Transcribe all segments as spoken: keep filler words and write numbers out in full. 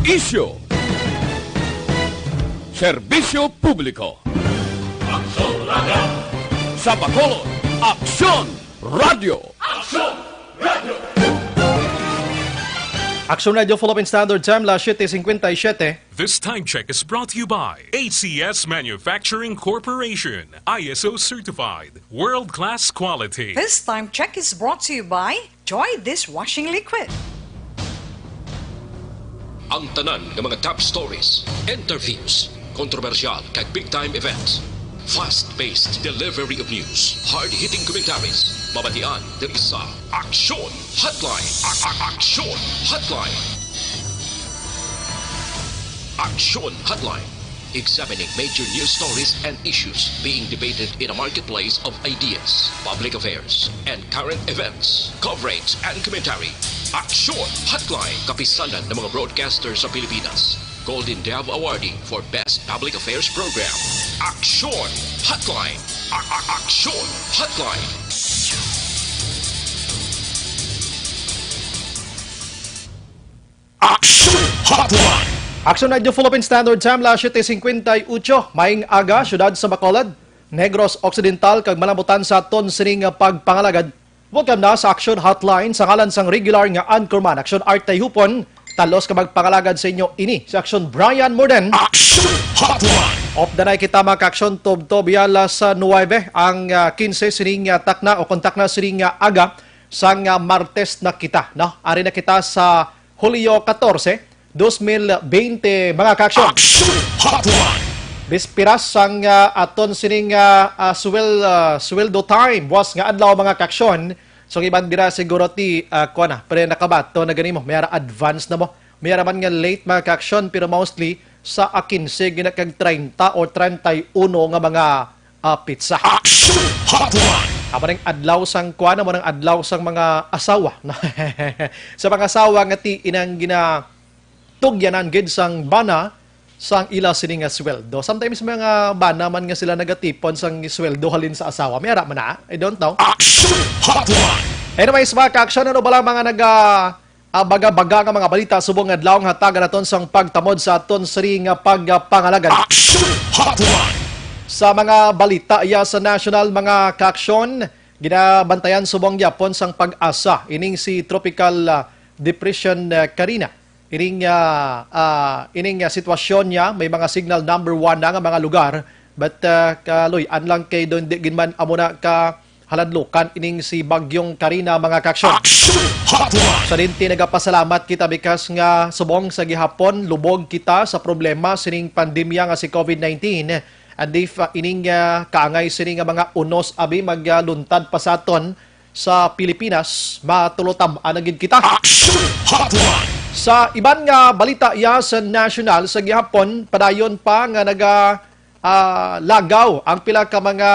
Isyu. Serbisyo publiko. Sa Bacolod, Aksyon Radio. Action Radio Philippine Standard Time, las siete cincuenta y siete. This time check is brought to you by A C S Manufacturing Corporation, I S O certified, world-class quality. This time check is brought to you by Joy Dishwashing Liquid. Ang tanan nga mga top stories, interviews, kontrobersyal kag big time events. Fast-paced delivery of news, hard-hitting commentaries. Mabatian diri sa Aksyon Hotline. A- a- Aksyon Hotline. Aksyon Hotline. Examining major news stories and issues being debated in a marketplace of ideas, public affairs, and current events. Coverage and commentary. Aksyon Hotline. Kapisanan ng mga broadcaster sa Pilipinas. Golden Dove Awardee for Best Public Affairs Program. Aksyon Hotline. A- a- Aksyon Hotline. Action Hotline! Action Radio Philippine Standard Time, las siete cincuenta y ocho. Maayong aga, siyudad sa Bacolod, Negros Occidental, kag malambutan sa aton sining pagpangalagad. Welcome na sa Action Hotline sa ngalan sang regular nga anchorman, Action Art Tayhupon. Talos ka magpangalagad sa inyo ini sa Action Brian Morden. Action Hotline! Updanay kita, mga ka-action, tubtob ya las nuwebe ang ah, kinse sining ah, takna o kontakna sining ah, aga sang ah, Martes na kita, no? Ari na kita sa Hulyo katorse, dos mil bente, mga ka-action. Action Hotline! Bispiras sang ah, aton sining ah, ah, swel, ah, sweldo time, buwas nga adlaw, mga ka-action. So, iban dira siguro ti, ah, kuwan na, pre, nakabato na gani mo, may ara advance na mo. May ara man nga late, mga ka-action, pero mostly sa akin, sige na kag treinta o treinta y uno nga mga ah, pizza. Action Hotline! Amo ning adlaw sang kuan, amo ning adlaw sang mga asawa. Sa mga asawa nga ti inang ginatugyanan gid sang bana sang ila sini nga sweldo. Sometimes may mga bana man nga sila nagatipon sang sweldo halin sa asawa. May ara man na. I don't know. Action Hotline! Anyways, mga ka-action, ano bala mga naga ah, baga-baga nga mga balita subong nga adlaw nga hatagan naton sang pagtamod sa aton siri nga pagpangalagad. Action Hotline! Sa mga balita iya sa national, mga ka-action, ginabantayan subong gyapon sang PAGASA ining si Tropical ah, Depression ah, Karina. Ining ah, ah, ining ah, sitwasyon niya may mga signal number one na nga mga lugar, but ah, kaluy-an lang kay doon di gid man amo na ka haladlukan ining si Bagyong Karina, mga ka-action. Action Hotline! Sa dinti nagapasalamat kita bikas nga subong sa gihapon lubog kita sa problema sining pandemya nga si COVID nineteen. And if ah, ining ah, kaangay sini nga mga unos abi magluntad pa sa aton sa Pilipinas, matulotam-an na gid kita. Action Hotline! Sa iban nga balita iya sa national sa gihapon, padayon pa nga naga ah, lagaw ang pila ka mga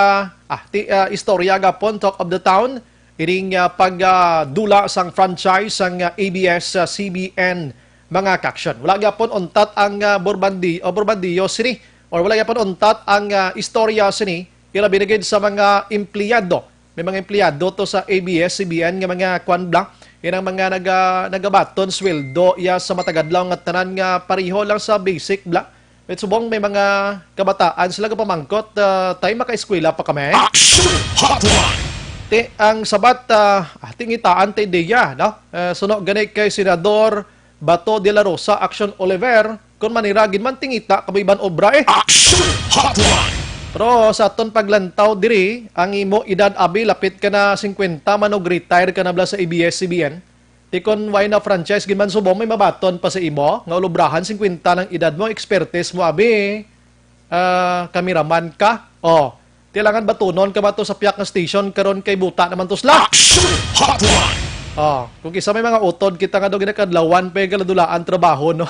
ah, ti, ah, istorya gapon, talk of the town, ining ah, pagdula sang franchise sang ah, A B S-C B N, mga ka-action. Wala gyapon untat ang ah, Burbandi o Burbandillo sini, or wala gyapon untat ang ah, istorya sini, ilabi na gid sa mga empleyado. May mga empleyado to sa A B S-C B N nga mga kwan bla, yan ang mga naga, nagabaton sweldo iya sa matag adlaw nga tanan nga pareho lang sa basic bla. Met subong may mga kabataan sila gapamangkot, ah, "Tay, makaeskwela pa kami?" Action Hotline! Ti, ang sabat, ah, ah, tingitaan ti ideya, no? Eh, suno gani kay Senador Bato de la Rosa, Action Oliver, kon manira gid man tingita kamo iban obra eh. Action Hotline! Pero sa aton paglantaw diri, ang imo edad abi lapit ka na singkwenta man og retire ka na bla sa A B S-C B N. Ti kon way na franchise gid man subong may mabaton pa sa imo nga ulubrahan singkwenta lang edad mo, ekspertes mo abi. Ah, kameraman ka. Oh, kailangan batunon ka ba to sa piyak nga station karon kay buta naman to sila. Action Hotline! Oh, kung kisa may mga utod kita nga daw ginakadlawan pa yung kaladulaan trabaho, no?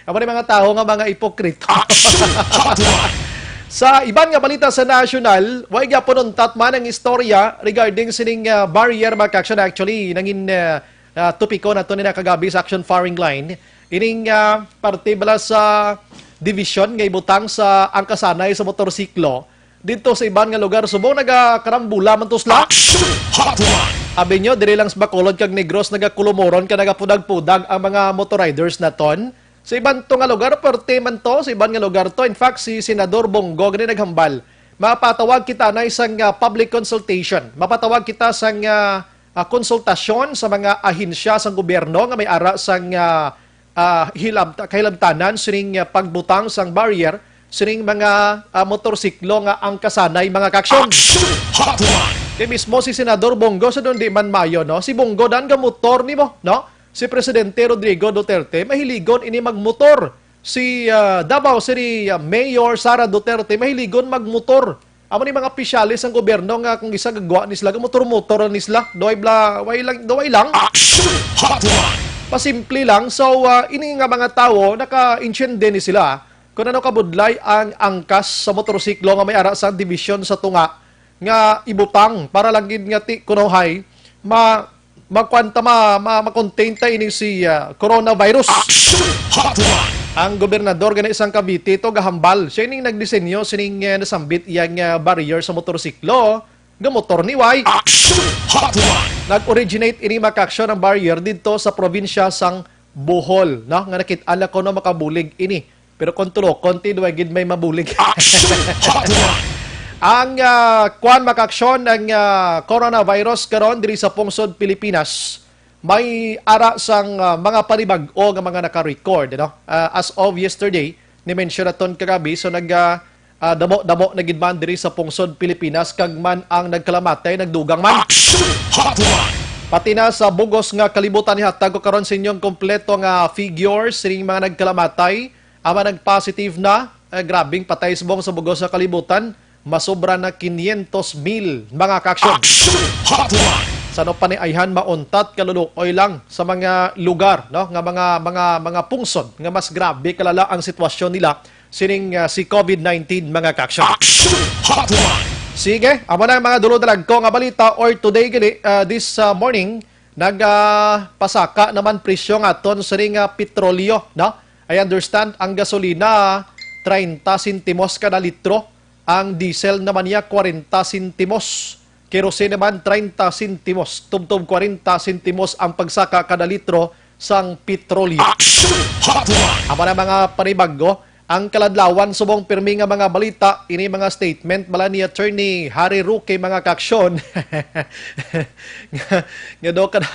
Amo ni mga tawo nga mga ipokrito. Action Hotline! Sa iban nga balita sa national, way gyapon untat man ang istorya regarding sining ah, barrier, mga ka-action. Actually, nangin ah, ah, topiko nato ni nakagabi sa Action Firing Line. Ining ah, parte bala sa division nga ibutang sa angkasanay sa motorsiklo dito sa iban nga lugar subong nagakarambola man to sila. Action Hotline! Abi nyo, diri lang sa Bacolod kag Negros nagakulumoron ka nagapudag-pudag ang mga motor riders naton. Sa iban to nga lugar, perti man to, sa iban nga lugar to. In fact, si Senador Bonggo gani naghambal, mapatawag kita na isang ah, public consultation. Mapatawag kita sang ah, ah, konsultasyon sa mga ahensya sang gobyerno nga may ara sang ah, ah, hilabta-, kahilabtanan sining ah, pagbutang sang barrier sining mga ah, motorsiklo nga angkasanay, mga kaaksyon. Action Hotline! Kay mismo si Senador Bonggo sa di man mayo, no? Si Bonggo dan ga motor nimo, no? Si Presidente Rodrigo Duterte, mahiligon ini magmotor. Si ah, Davao City ah, Mayor Sara Duterte, mahiligon magmotor. Amo ni mga opisyales sang gobyerno nga kung isa gagwa ni sila, motor-motor ni sila. Duway bla, way lang, duway lang. Action Hotline! Pasimple lang. So, ah, ini nga mga tawo, naka-intiende ni sila kung ano kabudlay ang angkas sa motorsiklo nga may ara sa division sa tunga nga ibutang para lang gid nga ti kunohay ma magkuan ta ma, ma, ma-contain ta ini si ah, coronavirus. Action Hotline! Ang gobernador gani sang Cavite to gahambal. Siya ining nagdisenyo sining eh, nasambit iyang ah, barrier sa motorsiklo nga motor ni Way. Action Hotline! Nag-originate ini, mga kaaksyon, ang barrier didto sa probinsya sang Bohol, no? Nga nakit-an lang kuno makabulig ini. Pero kung tulokon, ti duway gid may mabulig. Action Hotline! Ang ah, kuan, mga kaaksyon, ang ah, coronavirus karon diri sa pungsod Pilipinas, may ara sang ah, mga panibag-o nga mga naka-record, no? Ah, as of yesterday, ni-mention naton kagabi, so nag ah, ah, damo-damo na gid man diri sa pungsod Pilipinas, kag man ang nagkalamatay nagdugang man. Action Hotline! Pati na sa bugos nga kalibutan, ihatag ko karon sa inyong kompleto nga figures sining mga nagkalamatay. Ang mga nag-positive na, eh, grabing patay subong sa bugos nga kalibutan, masobra na quinientos mil, mga kaaksyon. Action Hotline! Sa ano pa ni ayhan, mauntat kaluluoy lang sa mga lugar, no, nga mga mga mga pungsod nga mas grabe kalala ang sitwasyon nila sining ah, si COVID nineteen, mga kaaksyon. Action Hotline! Sige, amo na ang mga dulod-dalagko nga balita or today gani, ah, this ah, morning, nagpasaka naman presyo nga aton sining ah, petrolyo, no? I understand ang gasolina treinta sentimos kada litro, ang diesel naman niya kwarenta sentimos, kerosene naman treinta sentimos, tubtob kwarenta sentimos ang pagsaka kada litro sang petrolyo. Action Hotline! Amo na mga panibag-o, ang kaladlawan subong pirmi nga mga balita, ini mga statement bala ni Attorney Harry Roque, mga kaaksyon. Nga, nga daw kada,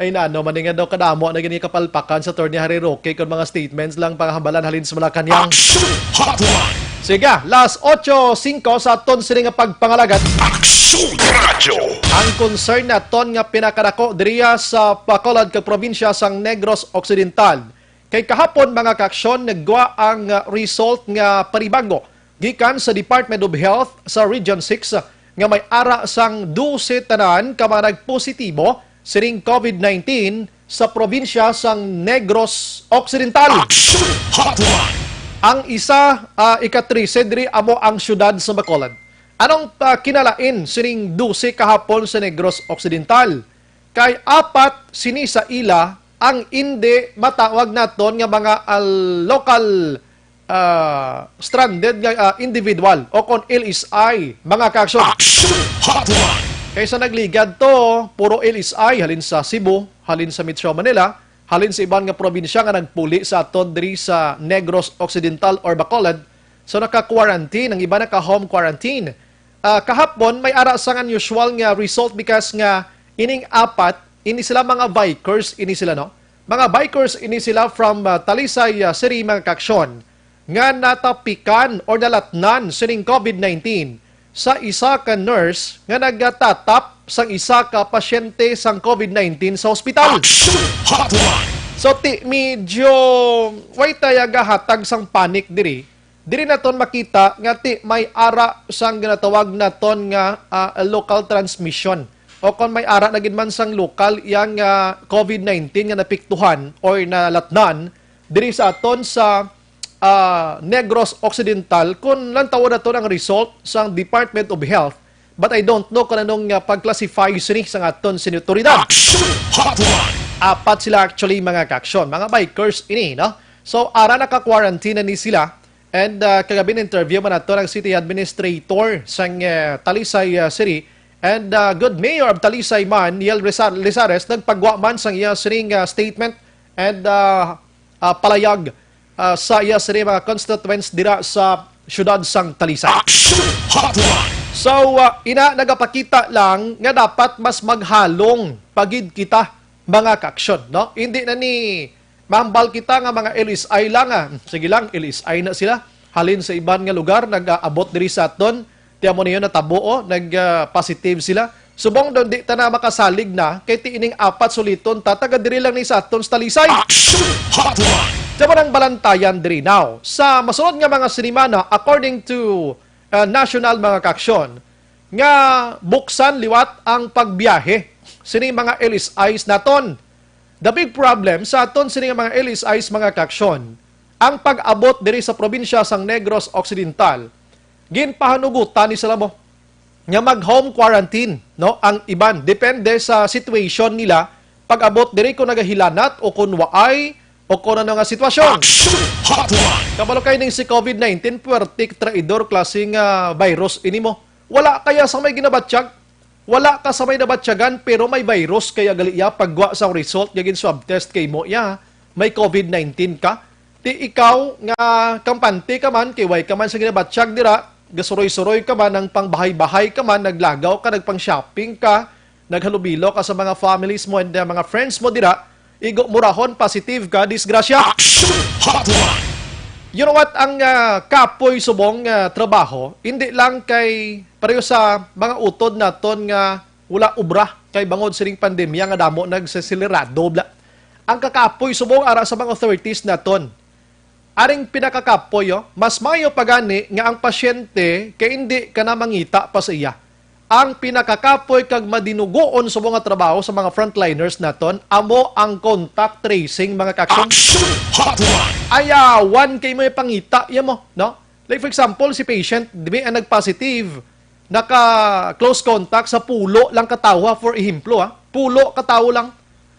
ay na, ano man nga daw kadamo na gini kapalpakan sa Attorney Harry Roque kung mga statements lang pangahambalan halin sa Malacañang. Action Hotline! Sige, last otso singko sa aton sini nga pagpangalagad. Action Radyo! Ang concern naton nga pinakadako diriya sa Bacolod kag probinsya sang Negros Occidental. Kay kahapon, mga kaaksyon, nagwa ang ah, result nga panibago gikan sa Department of Health sa Region six nga may ara sang dose tanan ka mga nagpositibo sining COVID nineteen sa probinsya sang Negros Occidental. Action Hotline! Ang isa, ah, ika-trese diri amo ang siyudad sa Bacolod. Anong ah, kinalain sining dose kahapon sa Negros Occidental? Kay apat sini sa ila ang indi matawag naton nga mga ah, local ah, stranded nga ah, individual o kon L S I, mga kaaksyon. Action Hotline! Kay sa nagligad to, puro L S I, halin sa Cebu, halin sa Metro Manila, halin sa iban nga probinsya nga nagpuli sa aton diri sa Negros Occidental or Bacolod. So naka-quarantine, ang iba naka-home quarantine. Ah, kahapon, may ara sang unusual nga result because nga ining apat, ini sila mga bikers, ini sila, no? Mga bikers ini sila from ah, Talisay ah, City, mga kaaksyon, nga natapikan or nalatnan sining COVID nineteen sa isa ka nurse nga nagatatap sang isa ka pasyente sang COVID nineteen sa ospital. Action Hotline! So, ti, medyo way tayo gahatag sang panic diri. Diri naton makita nga ti may ara sang ginatawag naton nga ah, local transmission. O kon may ara na gid man sang lokal yang ah, COVID nineteen nga napiktuhan or nalatnan diri sa aton sa ah, Negros Occidental, kon lantawon naton ang result sang Department of Health, but I don't know kung anong ah, pag-classify sini sang aton sini otoridad. Action Hotline! Apat sila actually, mga kaaksyon, mga bikers ini, no? So, ara naka-quarantine na ni sila. And ah, kagabi na-interview man nato ang city administrator sang ah, Talisay ah, City, And, ah, good mayor of Talisay man, Niel Rizal-, Lizares, nagpagwa man sang iya sining, ah, statement and, ah, ah, palayag, ah, sa iya sining mga constituents dira sa siyudad sang Talisay. Action Hotline! So, ah, ina, nagapakita lang nga dapat mas maghalong pa gid kita, mga kaaksyon, no? Hindi na ni mahambal kita nga mga L S I lang, ah. Sige lang, L S I na sila. Halin sa iban nga lugar, nag-aabot diri sa aton. Tiyan mo niyo, natabo, oh, nag, ah, positive sila. Subong daw di ta na makasalig na, kay ti ining apat suliton ta, taga diri lang ni sa aton sa Talisay. Action Hotline! Sa manang balantayan diri now, sa masunod nga mga sinimana, according to, ah, national, mga kaaksyon, nga buksan liwat ang pagbiyahe sini mga L S Is naton. The big problem sa aton sini nga mga L S Is, mga kaaksyon, ang pag-abot diri sa probinsya sang Negros Occidental, ginpahanugutan ni sila mo nga mag-home quarantine, no, ang iban. Depende sa situation nila pag-abot diri kung nagahilanat o kung waay o kung ano nga sitwasyon. Action Hotline! Kabalo kay ning si COVID nineteen, puwerte, traidor, klase nga virus ini mo. Wala kaya sa may ginabatyag? Wala ka sa may nabatyagan, pero may virus kaya gali iya pagwa sa result nga gin-swab test kay mo iya, may COVID nineteen ka. Ti ikaw nga kampante ka man, kay way ka man sa ginabatyag dira, gasuroy-suroy ka man, ang pangbahay-bahay ka man, naglagaw ka, nagpang-shopping ka, naghalubilo ka sa mga families mo and, uh, mga friends mo dira, igo murahon positive ka, disgrasya. Action Hotline! You know what? Ang, ah, kapoy subong nga trabaho, hindi lang kay pareho sa mga utod naton nga wala obra kay bangod sining pandemya nga damo nagseselerado bla. Ang kakapoy subong ara sa mga authorities naton. Aring pinakakapoy, oh, mas maayo pa gani nga ang pasyente kay hindi ka na mangita pa sa iya. Ang pinakakapoy kag madinugoon sa mga trabaho sa mga frontliners naton amo ang contact tracing, mga kaaksyon. Action Hotline! Ayawan kay may pangita iya mo, no? Like, for example, si patient, di ba, ang nag-positive, naka-close contact sa pulo lang ka tawo, ha, for ehemplo, ha? Pulo ka tawo lang.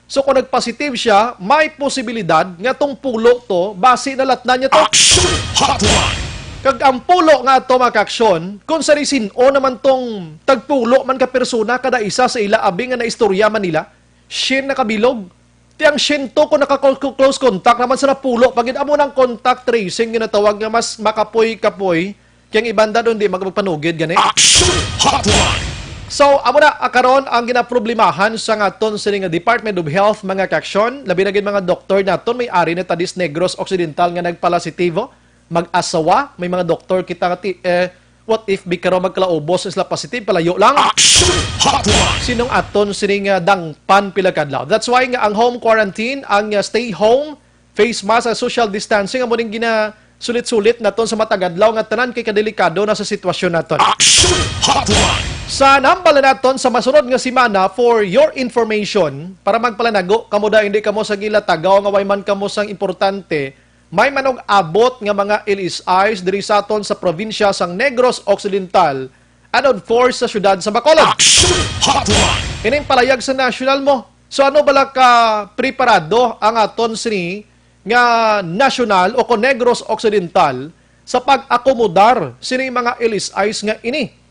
So, kung nag-positive siya, may posibilidad nga tong pulo to, basi nalatnan niya to. Action Hotline! Kag ang pulo nga ato, mga kaaksyon, kung sa risin-o naman tong tagpulo man ka persona kada isa sa ila, abi nga naistorya man nila, siyam na kabilog. Ti ang siyento kung naka-close contact naman sa napulo, pagid amo nang contact tracing ginatawag nga mas makapoy-kapoy, kay ang iban daw di magpanugid gani. Action Hotline! So, amo na, ah, karon ang ginaproblemahan sa nga aton sini nga Department of Health, mga kaaksyon, labi na gid mga doktor naton, may ari na ta dis Negros Occidental nga nagpalasitibo, mag-asawa, may mga doktor kita nga ti-, eh, what if bikaro magkalaubos sila positive, palayo lang? Action Hotline! Sinong aton sini nga dangpan pila kadlaw? That's why nga ang home quarantine, ang, uh, stay home, face mask, ang social distancing, amo ning ginasulit-sulit naton sa matag adlaw nga tanan kay kadelikado na sa sitwasyon naton. Action Hotline! Sa nambal naton sa masunod nga semana, for your information, para magpalanago kamo da, hindi kamo sa gilatagaw nga way man kamo sang importante, may manug-abot nga mga L S Is diri sa aton sa probinsya sang Negros Occidental and of course sa siyudad sa Bacolod. Action Hotline! Ining palayag sa national mo. So, ano bala ka preparado ang aton sini nga national o kon Negros Occidental sa pag-akomodar sini mga L S Is nga ini?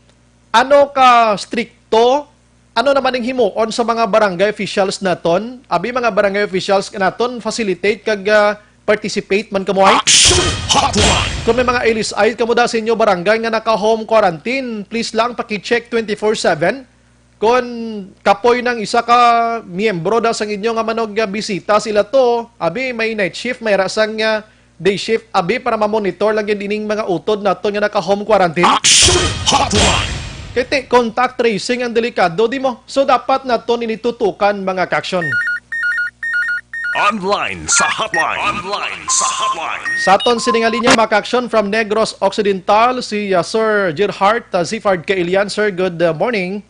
Ano ka strikto? Ano naman ang himuon sa mga barangay officials naton? Abi, mga barangay officials naton, facilitate kag, ah, participate man kamo ay. Action Hotline! Kung may mga L S I kamo da sa inyo barangay nga naka-home quarantine, please lang paki-check twenty-four seven. Kung kapoy ng isa ka miyembro da sang inyo nga manug-, ah, bisita sila to, abi, may night shift, may ra sang, ah, day shift, abi, para ma-monitor lang gid ining mga utod naton nga naka-home quarantine. Action Hotline! Kay ti, contact tracing ang delikado, di mo? So, dapat naton ini tutukan, mga kaaksyon. Online sa hotline. Online sa hotline. Sa aton sini nga linya, mga kaaksyon, from Negros Occidental, si, ah, Sir Gerhart, ah, Zifard Kailian. Sir, good, ah, morning.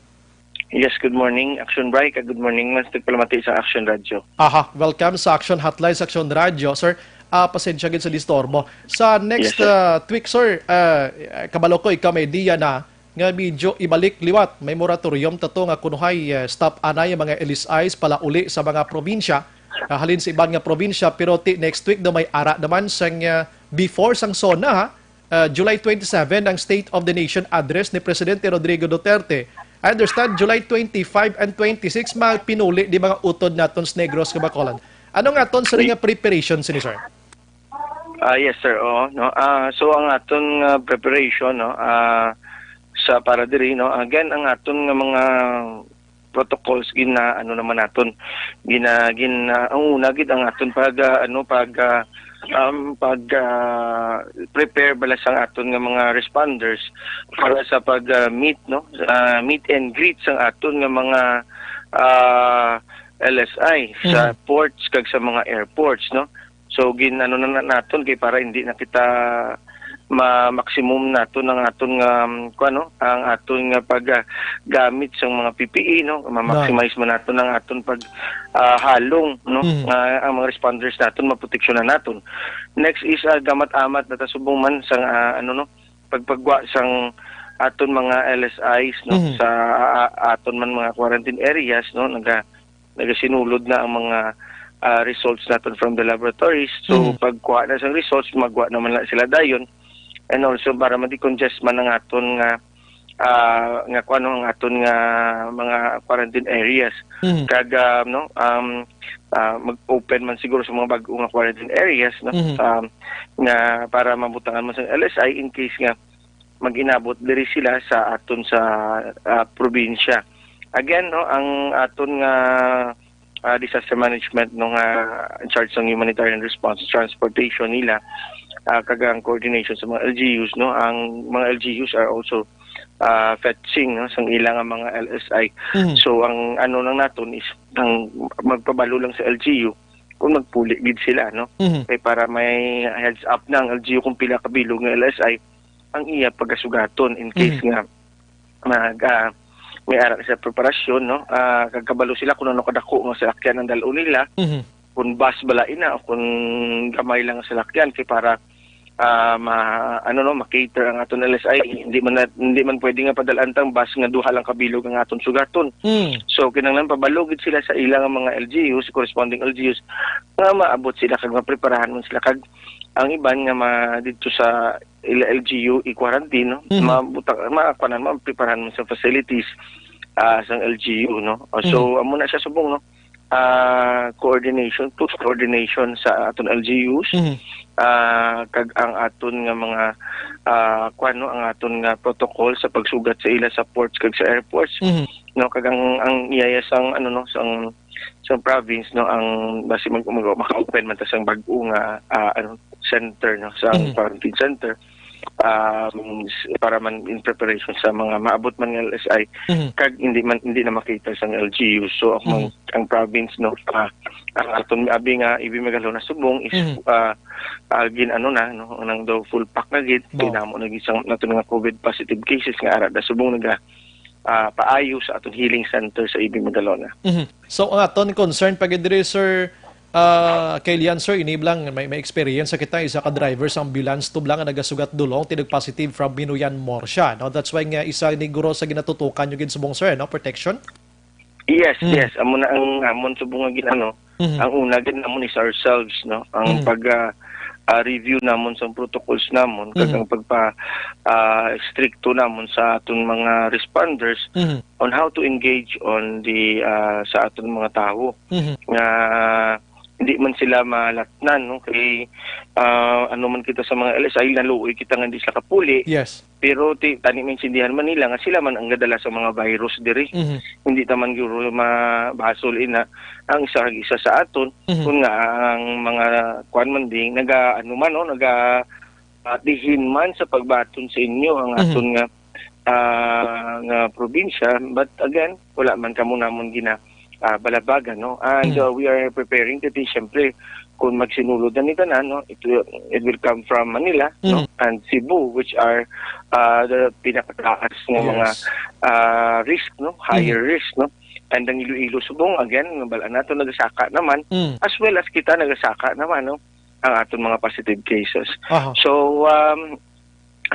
Yes, good morning, Action Bri, kag good morning man sa tagpalamati sa Action Radio. Aha, welcome sa Action Hotline sa Action Radio, sir. Ah, pasensya gid sa disturbo. Sa next, Yes, sir. ah, tweak, sir, ah, kabalo ko ikaw may idea na nga medyo ibalik liwat. May moratorium ta to nga kunuhay, eh, stop anay ang mga L S Is palauli sa mga probinsya. Ah, halin sa iban nga probinsya, pero ti next week daw may ara naman sang, ah, before sang SONA, ha? Ah, July twenty-seven ang State of the Nation Address ni Presidente Rodrigo Duterte. I understand July twenty-five and twenty-six magpinuli di mga utod naton sa Negros nga Bacolod. Ano nga aton sila nga preparation sini, sir? Ah, yes, sir. Oo, no. Ah, so ang aton nga preparation, no, ah, sa para diri, no, again, ang aton nga mga protocols gina ano naman naton, gina gin ah, ang una gid ang aton pag ah, ano pag ah, um, pag ah, prepare bala sang aton nga mga responders para sa pag ah, meet, no, ah, meet and greet sang aton nga mga ah, L S I sa Mhm. ports kag sa mga airports, no. So gin ano na na- naton kay para hindi na kita ma maximum naton ang aton nga um, kuwan, no, ang aton nga pag ah, gamit sang mga P P E, no, ma-maximize man naton ang aton pag ah, halong, no, Mhm. nga ang mga responders naton maproteksyonan naton. Next is ah, gamat-amat na ta subong man sang ah, ano, no, pagpagwa sang aton mga L S Is, no, Mhm. sa ah, aton man mga quarantine areas, no, naga nagasinulod na ang mga ah, results naton from the laboratories. So Mhm. pagkuha na sang results, magwa naman na sila dayon, and also para ma-decongest man ang aton nga ah, nga kuno ang aton nga mga quarantine areas. Mhm. Kag ah, no, um, ah, mag-open man siguro sa mga bag-o nga quarantine areas, no, Mhm. um, nga para mabutangan man sa L S I in case nga mag-inabot diri sila sa aton sa ah, probinsya. Again, no, ang aton nga ah, disaster management, no, nga in charge ng humanitarian response, transportation nila, ah, kag ang coordination sa mga L G Us, no, ang mga L G Us are also ah, fetching, no, sang ila nga mga L S I. Mhm. So ang ano lang naton is ang magpabalo lang sa L G U kung magpuli gid sila, no. Mhm. Kay para may heads up na ang L G U kung pila ka bilog nga L S I ang iya pagasugaton in case Mhm. nga mag ah, may ara sa preparasyon, no. Ah, kag kabalo sila kung ano kadako nga salakyan ang dal-on nila, Mhm. kung bus bala ina o kung gamay lang nga salakyan kay para ah, ma ano, no, ma-cater ang aton L S I. Hindi man na, hindi man pwede nga padal-an tang bus nga duha lang ka bilog ang aton sugaton. Mm. So kinahanglan pabalo gid sila sa ila nga mga L G Us, corresponding L G Us, nga maabot sila kag mapreparahan man sila kag ang iban nga ma didto sa ila L G U i-quarantine, no? Mhm. Mabuta, makuanan, mapreparahan man sa facilities ah, sang L G U, no? Ah, so amo na siya subong, no? Ah, coordination, close coordination sa aton L G Us, Mhm. ah, kag ang aton nga mga ah, kuwan, no, ang aton nga protocol sa pagsugat sa ila sa ports kag sa airports, Mhm. no, kag ang ang iyaya sang ano, no, sang sang province, no, ang basi mag, mag, maka-open man ta sang bag-o nga ah, ano, center, no, sa Mhm. quarantine center, um, s- para man in preparation sa mga maabot man nga L S I, Mhm. kag hindi man, hindi na ma-cater sang L G U. So ang, Mhm. ang province, no, ah, ang aton abi nga ibi magalo na subong is Mhm. ah, ah, gin ano na, no, nang daw full pack na gid. Wow. Tinamo na gid sang naton nga covid positive cases nga ara da subong naga ah, paayo sa aton healing center sa ibi Magalona. Mhm. So ang aton concern pa gid diri, sir, ah, kay Lian, sir, ini lang may, may experience sa kita, isa ka driver sa ambulance tublang nga nagasugat dulong, tinog positive from Binuyan, Murcia, no? That's why nga isa ni guro sa ginatutukan nyo gid subong, sir, no, protection. Yes, Mm. yes, amo na ang amon subong nga ginano. Mhm. Ang una gid namon is ourselves, no, ang Mhm. pag ah, ah, review namon sa protocols namon kag Mhm. ang pagpa ah, stricto namon sa aton mga responders Mhm. on how to engage on the ah, sa aton mga tawo Mhm. nga hindi man sila malatnan, no, kay ah, ano man kita sa mga L S I, naluoy kita nga hindi sila kapuli. Yes. Pero ti, tani maintindihan man nila nga sila man ang gadala sa mga virus diri. Mhm. Hindi ta man gyud mabasol ina ang isa kag isa sa aton Mhm. kun nga ang mga kuan man di naga ano man, no, naga ah, dihin man sa pagbaton sa inyo ang Mhm. aton nga ah, nga probinsya, but again wala man kamo namon gina ah, balabagan, no, and Mhm. ah, we are preparing kay siyempre kung magsinulod na ni tanan, no, it will, it will come from Manila, no, Mhm. and Cebu, which are ah, the pinakataas nga mga Yes. ah, risk, no, higher Mhm. risk, no, and ang Iloilo subong again, nabal-an nato nagasaka naman, Mm. as well as kita nagasaka naman, no, ang aton mga positive cases. Aha. So um,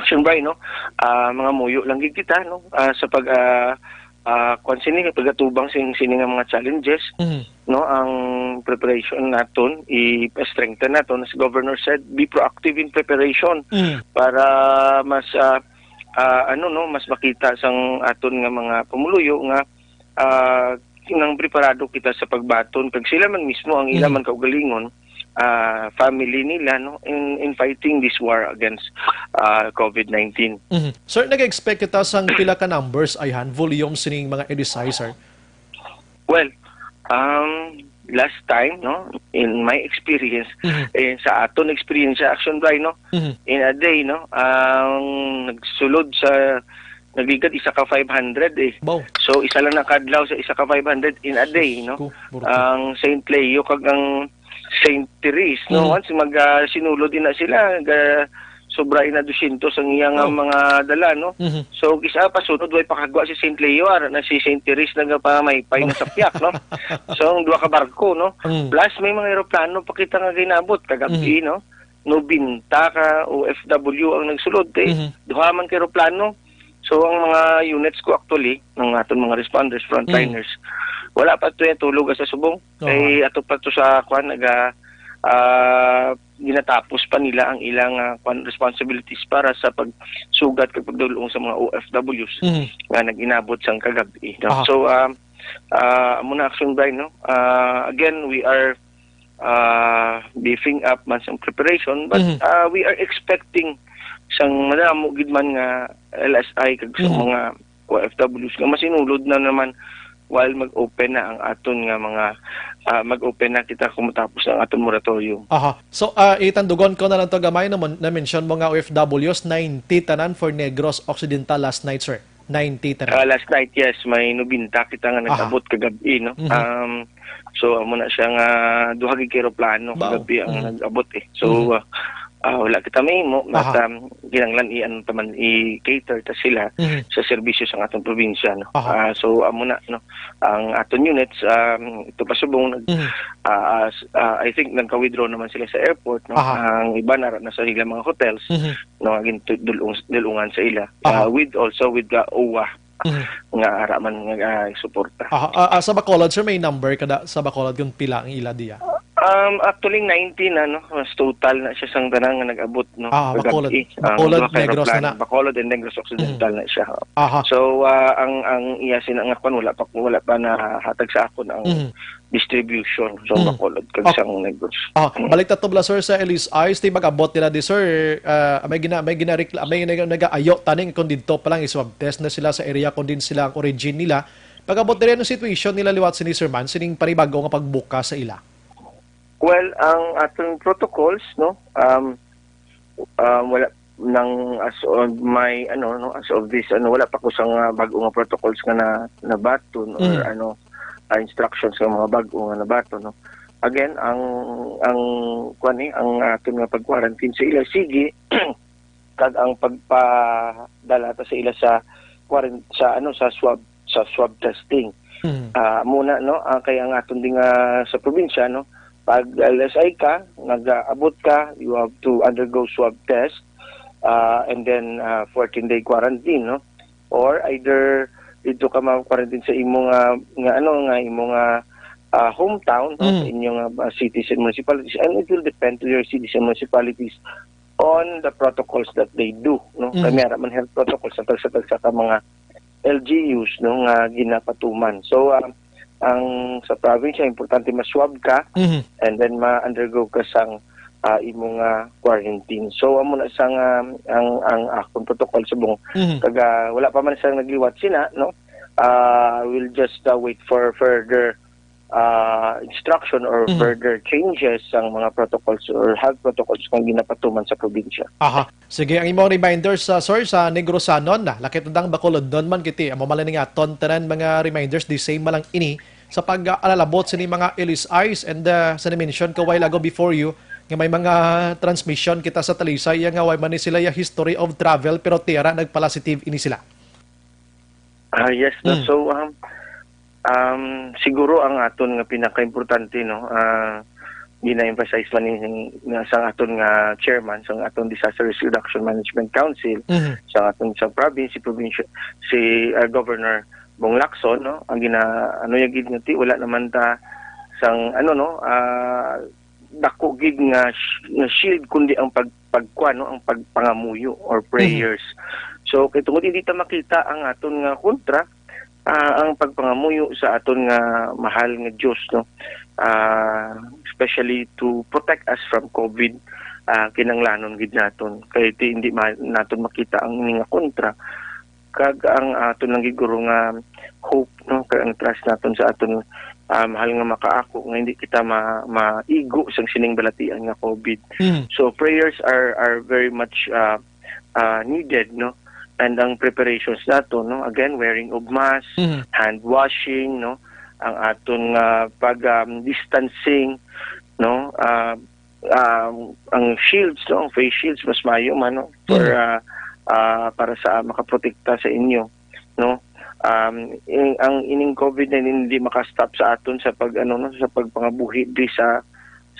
Siyempre, no, ah, mga muyo lang gid kita, no, ah, sa pag ah, ah, kwan sini, pagatubang sing sini nga mga challenges, Mhm. no, ang preparation naton i-strengthen naton, as Governor said, be proactive in preparation Mhm. para mas ah, ah, ano, no, mas makita sang aton nga mga pumuluyo nga, ah, nang preparado kita sa pagbaton, kag sila man mismo ang ila Mhm. man kaugalingon, ah, family nila, no, in, in fighting this war against, ah, covid nineteen. Mhm. Sir, nag-expect kita sang pila ka numbers, ayhan, volume sining mga L S I, sir? Well, um, last time, no, in my experience, Mhm. eh, sa aton experience sa Action Bri, no, Mhm. in a day, no, ang nagsulod sa, nagligad, isa ka five hundred, eh. Baw. So, isa lang nakadlaw sa isa ka five hundred in a day, no? Ko, burko. Ang Saint Leo kag ang Saint Therese, no? Mhm. Once mag, ah, sinulod ina sila, ga, sobra ina dosyentos ang iya nga Oh. mga dala, no? Mhm. So, isa pa sunod, way pakagwa si Saint Leo, ara na si Saint Therese nagapamay-pay na Oh. sa piyak, no? So, ang duha ka barko, no? Mm. Plus, may mga eroplano pa kita nga ginabot kagabi, Mhm. no? Nobenta ka O F W ang nagsulod, eh. Mhm. Duha man ka eroplano. So, ang mga units ko actually, ng aton mga responders, frontliners, Mm. wala pa to yung tulog sa subong. Oho. Kay ato pa to sa, kwan, naga, ah, ginatapos pa nila ang ilang, ah, kwan, responsibilities para sa pagsugat kag pagdulong sa mga O F Ws Mhm. nga nag-inabot sang kagabi, no? Aha. So, um, ah, amo na, Action Bri, no? Ah, again, we are, ah, beefing up man sang preparation, but, Mhm. ah, we are expecting sang madamo gid man nga L S I kag sa Mhm. mga O F Ws nga masinulod na naman while mag-open na ang aton nga mga, ah, mag-open na kita kung matapos ang aton moratorium. Aha. So, ah, itandugon ko na lang to gamay, na, na-mention mo nga O F Ws, ninety tanan for Negros Occidental last night, sir. Ninety tanan. Ah, last night, yes, may nobenta kita nga Aha. nag-abot kagabi, no? Mhm. Um, so, amo na siya nga duha gid ka eroplano Baw. kagabi ang Mhm. nag-abot, eh. So, Mhm. ah, ah, wala kita mahimo, but, Aha. um, kinahanglan i-, ano, taman, i-cater ta sila Mhm. sa serbisyo sa atong probinsya, no? Aha. Ah, so, amo na, no? Ang aton units, um, ito pa subong, nag-, Mhm. ah, as, ah, I think nagka-withdraw naman sila sa airport, no? Aha. Ang iba nara na sa ilang mga hotels, Mhm. no, nga gintudulong-, dulungan sa ila. Aha. Ah, with, also with the O W A Mhm. nga ara man nga, ah, suporta. Aha. Ah, ah, sa Bacolod, sir, may number kada sa Bacolod kung pila ang ila diya? Um, actually, ninety na, no? Mas total na siya sang tanan nga nag-abot, no? Ah, Kagabi, Bacolod. ang Bacolod, duha ka Negros na eroplano. na. Bacolod and Negros Occidental Mhm. na siya. Aha. So, ah, ang, ang iya sina nga kwan, wala pa, wala pa nahatag sa akon ang Mhm. distribution sa Mhm. Bacolod kag Okay. sang Negros. Ah, Mm. balik ta to, bala, sir, sa L S Is, ti mag-abot nila di, sir, ah, may gina-, may ginarekla-, may nag-, nag-aayo taning kung didto pa lang i-swab test na sila sa area kung din sila ang origin nila. Pag-abot diri, anong situation nila liwat sini, sir, man, sining panibago nga pagbuka sa ila? Well, ang aton protocols, no, um, um, wala nang as of my, ano, no, as of this, ano, wala pa ko sa nga bag-o nga protocols nga na, nabaton or, Mm. ano, ah, instructions nga mga bag-o nga nabaton, no. Again, ang, ang, kwan, eh, ang aton nga pag-quarantine sa ila, sige, kag ang pagpadala ta sa ila sa quaran-, sa, ano, sa swab, sa swab testing. Mm. Ah, muna, no, ah, kay ang aton ding, ah, sa probinsya, no, pag L S I ka, nag-aabot ka, you have to undergo swab test, ah, and then, ah, fourteen day quarantine, no? Or either dito ka ma-quarantine sa imo nga, nga ano, nga imo nga, ah, hometown, no? Sa Mm. inyo nga, ah, cities and municipalities, and it will depend to your cities and municipalities on the protocols that they do, no? Mm. Kami ara man health protocols sa tagsa-tagsa ka mga L G Us, no, nga ginapatuman. So, ah, ang sa probinsya, importante ma-swab ka Mhm. and then ma-undergo ka sang, ah, imo nga quarantine. So, amo na sang, ah, ang, ang akong protocol subong. Mhm. Kag, ah, wala pa man sang nagliwat sina, no? Ah, we'll just, ah, wait for further, ah, instruction or Mhm. further changes sang mga protocols or health protocols nga ginapatuman sa probinsya. Aha. Sige, ang imong reminders, ah, sir, sa Negrosanon, ah, lakip na dang Bacolodnon man kiti. Amo man lang ni nga aton tanan mga reminders, the same man lang ini sa pag-alalabot sini mga L S Is and, ah, sa na-mention ko while ago before you, nga may mga transmission kita sa Talisay, ya nga way man ni sila ya history of travel, pero ti ara nagpala-positive ini sila. Ah, yes, no. Mm. So, um, um, siguro ang aton nga pinakaimportante, no, ah, gina-emphasize man ni nga sa aton nga chairman, sa aton Disaster Risk Reduction Management Council, Mhm. sa aton sa province, si provincial, si, ah, Governor Bong Lacson, no, ang gina-, ano niya gid nga ti, wala naman ta sang, ano, no, ah, dako gid nga sh-, nga shield, kundi ang pag-, pagkuan, no, ang pagpangamuyo or Mhm. prayers. So, kay tungod hindi ta makita ang aton nga kontra, ah, ang pagpangamuyo sa aton nga mahal nga Dios, no? Ah, especially to protect us from COVID, ah, kinanglanon gid naton. Kay ti hindi ma-, naton makita ang ini nga kontra. Kag ang aton lang gid guro nga hope, no? Kag ang trust naton sa aton, ah, mahal nga makaako nga hindi kita ma-, maigo sang sining balatian nga COVID. Mm. So prayers are, are very much, ah, ah, needed, no? And ang preparations nato, no? Again, wearing of mask, Mhm. hand washing, no? Ang aton nga pag, um, distancing, no? Ah, um, ang shields, no? Ang face shields, mas maayo man, no? For, Mhm. ah, ah, para sa makaprotekta sa inyo, no? Um, in-, ang ining COVID nineteen hindi maka-stop sa aton sa pag, ano, no? Sa pagpangabuhi di sa,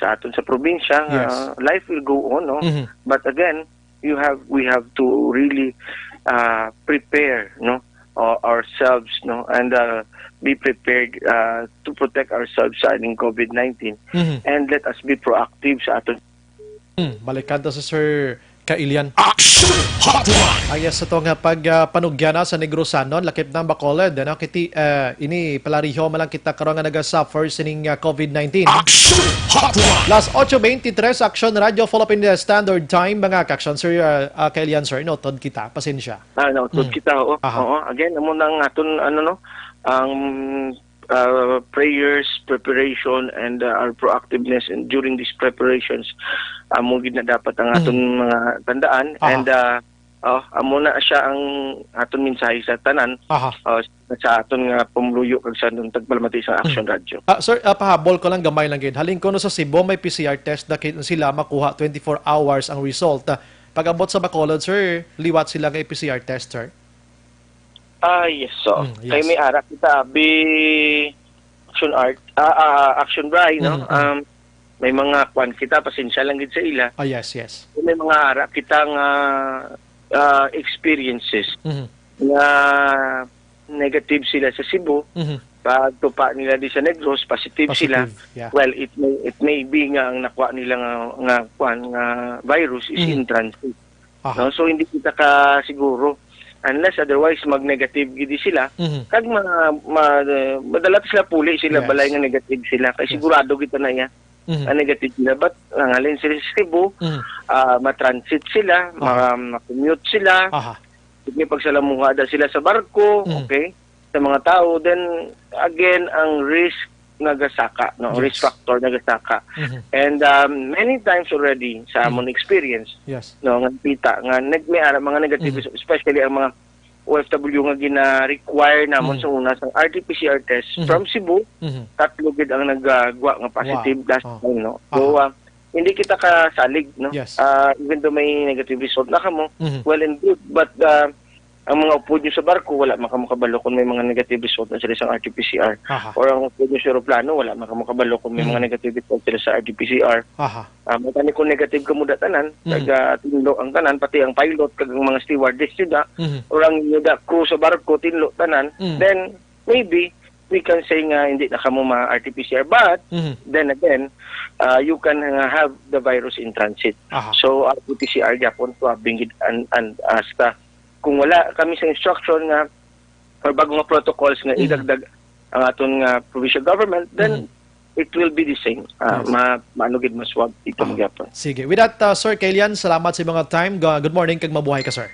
sa aton sa probinsya. Yes. Ah, life will go on, no? Mhm. But again, you have, we have to really, uh, prepare, no, o-, ourselves, no, and, uh, be prepared, uh, to protect ourselves sa aning COVID nineteen. Mhm. And let us be proactive sa aton. Hmm, balikan ta si Sir Kailian. Action Hotline! Ah, yes, sa to nga pag, ah, panugyan na sa Negrosanon, lakip ng Bacolod, ano, kiti, ah, ini palariho man lang kita karon nga naga-suffer sining, ah, COVID nineteen. Action Hotline! Las ocho veintitrés, Action Radio, Philippine Standard Time, mga ka-action, Sir, ah, ah, Kailian, sir, notod kita. Pasensya. Ah, nautod Mm. kita, oo. Aha. Oo, again, amo na ang aton, ano, no, ang, ah, prayers, preparation, and, ah, our proactiveness in, during these preparations, amo gid na dapat ang aton Mm. mga tandaan. Aha. And, ah, oh, amo na siya ang aton mensahe sa tanan, Aha. oh, sa aton nga pumuluyo kag sa aton tagpalamati sa Mm. Action Radio. Ah, sir, ah, pahabol ko lang gamay lang gid. Halin ko no sa Cebu, may P C R test na ki-, sila makuha twenty-four hours ang result. Ah, pag-abot sa Bacolod, sir, liwat sila nga P C R test, sir? Ah, yes, so. Mm, yes. Kay may ara kita, bi Action Art, ah, ah, Action Bry, no? Mm, mm. Um, may mga kwan kita, pasensya lang gid sa ila. Ah, yes, yes. May mga ara kita nga, ah, experiences Mhm. nga negative sila sa Cebu. Mhm. Pagtupa nila di sa Negros, positive sila. Positive, yeah. Well, it may, it may be nga ang nakuha nila nga, nga kwan, nga virus is Mhm. in transit. Aha. No? So, hindi kita ka siguro. Unless otherwise, mag-negative gid sila. Mhm. Kag ma-, ma-, madala sila puli sila Yes. balay nga negative sila. Kay Yes. sigurado kita na iya Mhm. ang negative sila. But, ang halin sila sa Cebu, Mhm. ah, matransit sila, Aha. ma-, ma-commute sila. Aha. Sige, pagsalamuha da sila sa barko, Mhm. okay? Sa mga tao, then, again, ang risk nagasaka, no? Yes. Risk factor nagasaka. Mhm. And, um, many times already sa Mhm. amon experience, Yes. no, nga kita nga nag-, may ara mga negative, Mhm. especially ang mga O F W nga gina-require namon Mhm. sa una sa R T P C R test Mhm. from Cebu, Mhm. tatlo gid ang nagagwa nga positive Wow. last Oh. time, no? So, Aha. ah, hindi kita kasalig, no? Yes. Ah, even though may negative result na kamo, Mhm. well and good, but, ah, ang mga upod nyo sa barko, wala man kamo kabalo kung may mga negative result na sila sa R T P C R. Aha. Or ang upod nyo sa eroplano, wala man kamo kabalo kung may Mhm. mga negative result sila sa R T P C R. Aha. Ah, mo tani kung negative kamo da tanan, Mm. taga tinlo ang tanan, pati ang pilot, kag ang mga stewardess nyo da, Mhm. or ang inyo da crew sa barko, tinlo tanan, Mm. then maybe we can say nga hindi na kamo ma-R T P C R. But, Mhm. then again, ah, you can, ah, have the virus in transit. Aha. So, R T P C R gyapon, tuwabing gid an-, an-, hasta kung wala kami sa instruction nga or bago nga protocols nga Mhm. idagdag ang aton nga provincial government, then Mhm. it will be the same. Ah, Yes. ma-, maano gid, maswab ito Ah. gyapon. Sige. With that, uh, Sir Kailian, salamat sa mga time. Ga-, good morning, kag mabuhay ka, sir.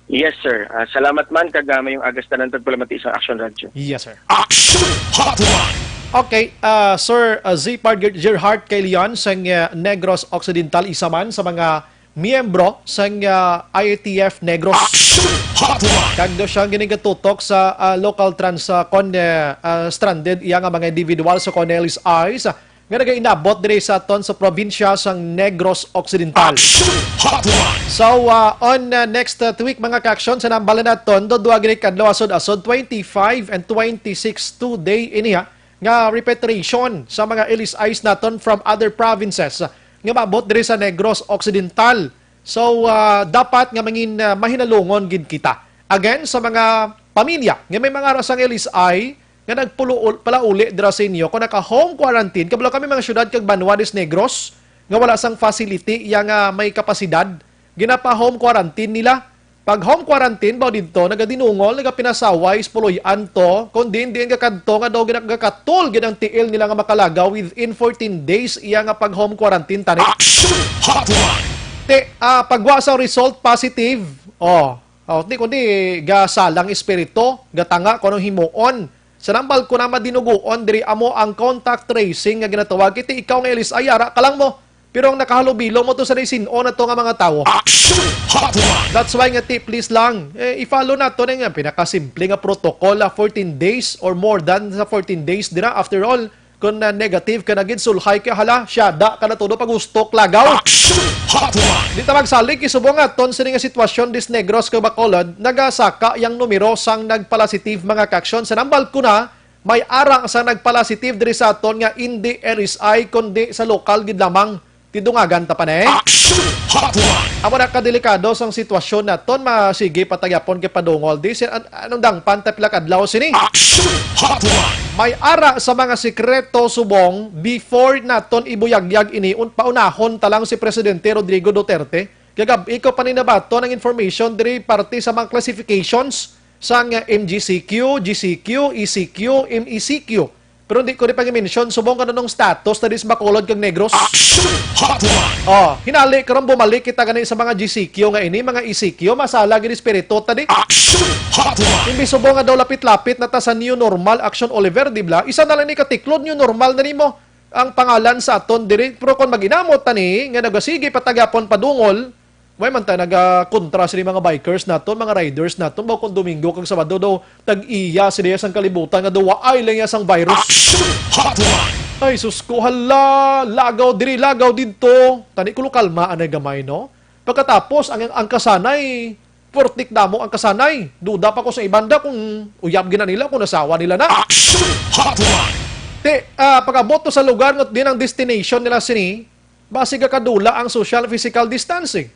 Yes, sir. Ah, salamat man, kag, ah, mayong agas tanan pagpalamati sa Action Radio. Yes, sir. Action Hotline! Okay, ah, Sir, ah, Zipard Ger-, Gerhart Kailian sang, ah, Negros Occidental, isa man sa mga miyembro sang, ah, I A T F Negros. Action Hotline! Kag daw siya ginigatutok sa, ah, local trans, ah, kon, eh, ah, stranded iya nga mga individual sa kon L S Is, ah, nga nagainabot diri sa aton sa probinsya sang Negros Occidental. Action Hotline! So, ah, on, ah, next, ah, week, mga ka-action, sa nambalan naton, do duha gini kadlaw asod-asod, twenty-five and twenty-six today ini, ha, nga repatriation sa mga L S Is naton from other provinces nga maabot diri sa Negros Occidental. So, ah, dapat nga mangin, ah, mahinalungon gid kita. Again, sa mga pamilya nga may mga ara sang L S I nga nagpalauli dira sa inyo, kung naka-home quarantine, kabalo kami mga syudad kag banwa dis Negros nga wala sang facility iya nga may kapasidad, ginapa-home quarantine nila. Pag home quarantine ba didto, nagadinungol, nagapinasaway, sa puloy-an to, kung diin-diin gakadto nga daw gina-, gakatol gid ang tiil nila nga makalagaw within fourteen days iya nga pag home quarantine tani. Action Hotline! Ti, ah, pagwa sa result positive, oh, oh, di kundi gasalang espiritu, gatanga kung anong himuon. Sa nambal ko na madinuguon diri amo ang contact tracing nga ginatawag, kay ti ikaw nga L S I, ara ka lang mo. Pero ang nakahalubilo mo to sa sin-o na to nga mga tawo. Action Hotline! That's why nga ti, please lang, eh, i-follow nato na nga pinakasimple nga protocol, ah, fourteen days or more than sa fourteen days dira. After all, kung, ah, negative ka na gid, sulhay ka, hala, siyada ka na todo pag-ustok, lagaw. Action Hotline! Di ta magsalig, isubong nga ton sini nga sitwasyon dis Negros kag Bacolod, nagasaka yang numero sang nagpalasitive mga kaaksyon. Sa nambal ko na, may ara sa nagpalasitive diri sa aton nga indi L S I, kundi sa lokal gid lamang. Tidungagan ta pa ni. Action Hotline! Amo na kadelikado sang sitwasyon naton, masige pa ta gyapon kay padungol. Di, si-, an-, anong dangpan ta pila ka adlaw sini? Action Hotline! May ara sa mga sikreto subong before naton ibuyagyag ini, un-, paunahon ta lang si Presidente Rodrigo Duterte. Kagab-i ko pa ni nabaton ang information diri parte sa mga classifications sang M G C Q, G C Q, E C Q, M E C Q. Pero hindi ko ni pag-mention subong kung anong status na dis Bacolod kag Negros. Action Hotline! Oh, hinali karon bumalik kita gani sa mga G C Q nga ini, mga E C Q, masala gid espiritu ta di. Action Hotline! Imbis subong nga daw lapit-lapit na ta sa new normal, Action Oliver, di bla? Isa na lang ni katiklod, new normal na nimo ang pangalan sa aton diri. Pero kung mag-inamot ta ni nga nagasigi pa ta gyapon padungol, may man ta nagakontra sini mga bikers naton, mga riders naton, ba kung Domingo kag Sabado daw tag-iya sila sang kalibutan nga daw waay lang iya sang virus. Action Hotline! Ay, sus ko, hala, lagaw diri, lagaw didto. Tani ko, kalma anay gamay, no? Pagkatapos, ang, ang kasanay, pwertik damo ang kasanay. Duda pa ko sa ibanda kung uyab gina nila, kung nasawa nila na. Action Hotline! Ti, ah, pag-abot to sa lugar nga din ang destination nila sini, basi gakadula ang social physical distancing.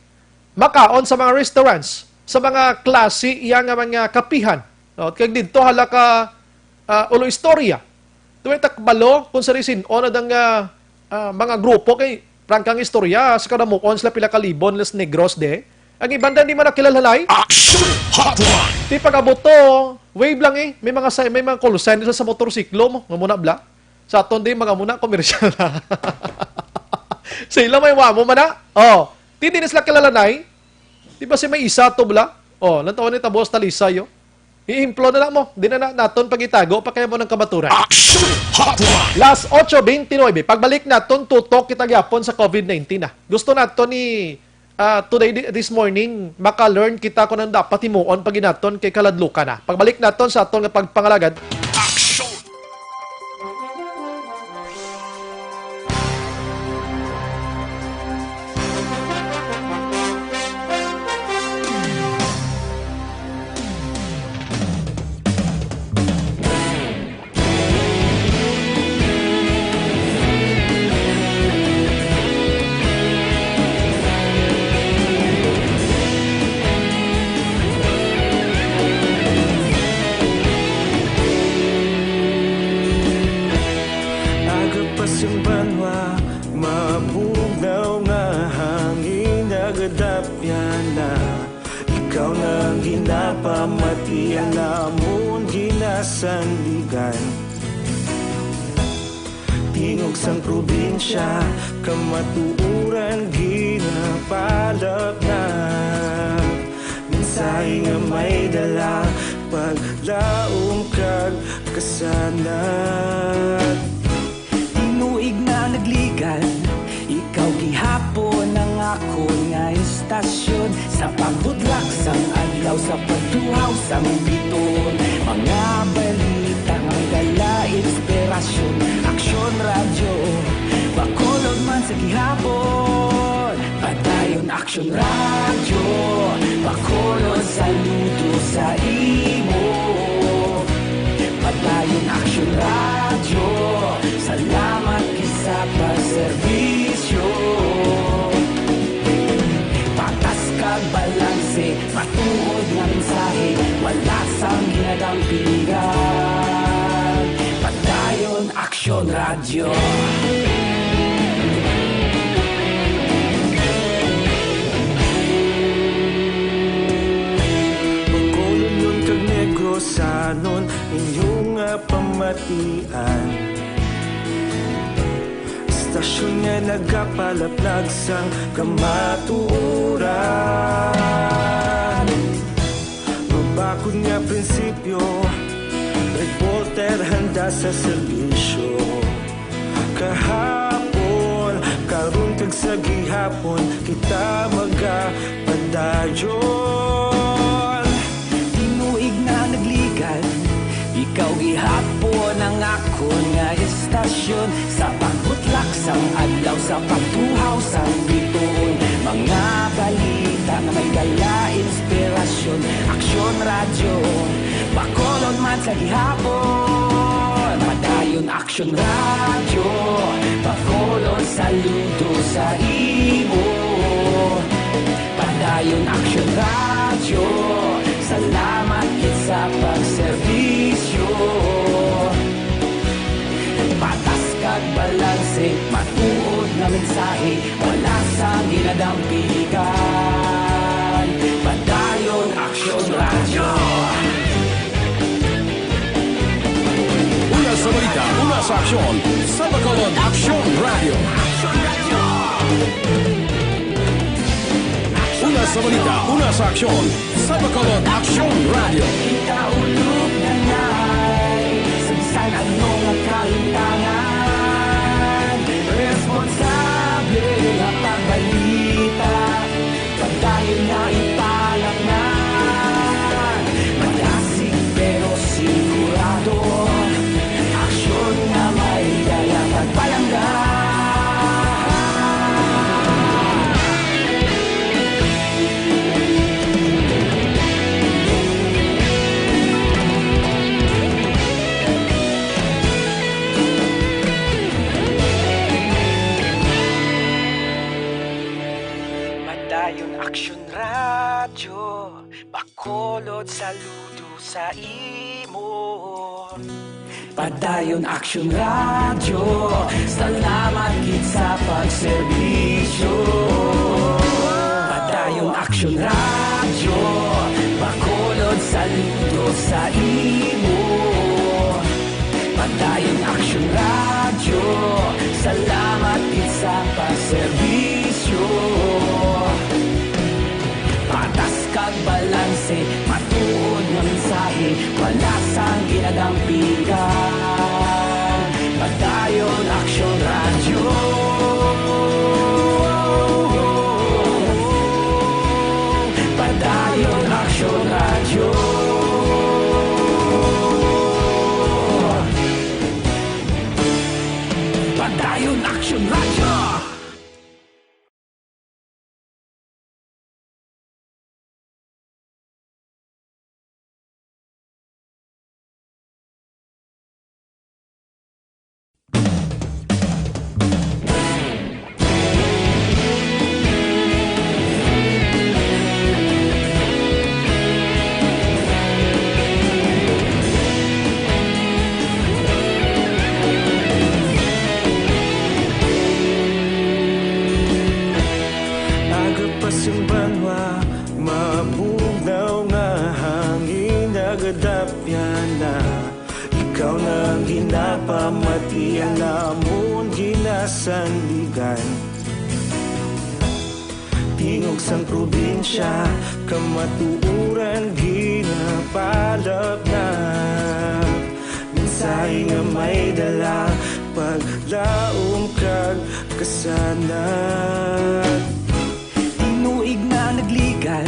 Makaon sa mga restaurants, sa mga klase iya nga mga kapihan. No? Kag didto hala ka, ah, ulo istorya. Tuwing takbalo, kung sa risin-o na dang, ah, ah, mga grupo kay prangkang istorya, sa kadamuon sila pila ka libon, las Negros de. Ang iban di man nakilalanay. Action Hotline! Di pag-abot to, wave lang eh. May mga sa-, may mga call sign sa, sa motorsiklo mo. Nga muna bla. Sa aton di, mga muna, komersyal. Sa ila may wamo man na. Oh, di din sila kilalanay. Di ba si may isa to bla? Oh, lang tawon ni Tabos Talisay, oh. Ihemplo na lang mo. Di na, na naton pagitago pa kaya mo ng kamaturan. Action Hotline! Las ocho veintinuebe. Pagbalik naton, tutok kita gyapon sa covid nineteen na. Gusto naton ni, ah, today, di-, this morning, maka-learn kita kung ano dapat himuon pag naton kay kaladlukan na. Pagbalik naton sa aton nga pagpangalagad. Action! Aga pa sing banwa, mabugnaw nga hangin nagadapyan na. Ikaw na ang ginapamati, ang amon ginasandigan. Tingog sang probinsya, kamatuoran ginapalapnap. Mensahe nga may dala, paglaom kag kasanag. Tinuig na nagligan, ikaw gihapon ang akon nga istasyon. Sa pagbudlak sang adlaw, sa pagtuhaw sang biton, mga balita nga dala inspirasyon. Aksyon Radyo, Bacolod man sa gihapon. Padayon Aksyon Radyo, Bacolod, saludo sa imo. Padayon Aksyon Radyo, salamat gid sa pagserbisyo. Patas kag balanse, matuod nga mensahe, wala sang ginadampingan. Padayon Aksyon Radyo. Matian. Istasyon nga nagapalaplag sang kamatuoran. Mabakod nga prinsipyo, reporter handa sa serbisyo. Kahapon, karon, kag sa gihapon, kita magapadayon. Tinuig na nagligan, ikaw gihapon ang akon nga istasyon. Sa pagbutlak sang adlaw, sa pagtuhaw sang bituon, mga balita nga may dala inspirasyon. Aksyon Radyo, Bacolod man sa gihapon. Padayon Aksyon Radyo, Bacolod, saludo sa imo. Padayon Aksyon Radyo, salamat gid sa pagserbisyo. Patas kag balanse, matuod nga mensahe, wala sang ginadampigan. Padayon Aksyon Radyo. Una sa balita, una sa aksyon, sa Bacolod Aksyon Radyo. Una sa balita, una sa aksyon, sa Bacolod Aksyon Radyo. Kita ulog na ngay, sa bisan ano nga kalimtangan, responsable nga pagbalita. Padayon nga ipalangnan, madasig pero sigurado. Aksyon nga may dala pagpalangga. Padayon Aksyon Radyo, Bacolod, saludo sa imo. Padayon Aksyon Radyo, salamat gid sa pagserbisyo. Padayon Aksyon Radyo, Bacolod, saludo sa imo. Padayon Aksyon Radyo, salamat gid sa pagserbisyo. Patas kag balanse, matuod nga mensahe, wala sang ginadampigan. Padayon Aksyon Radyo. Padayon Aksyon Radyo. Padayon Aksyon Radyo. Aga pa sing banwa, mabugnaw nga hangin nagadapyan na. Ikaw na ang ginapamatian namon ginasandigan. Tingog sang probinsya, kamatuoran ginapalapnap. Mensahe nga may dala, paglaom kag kasanag. Tinuig na nagligan,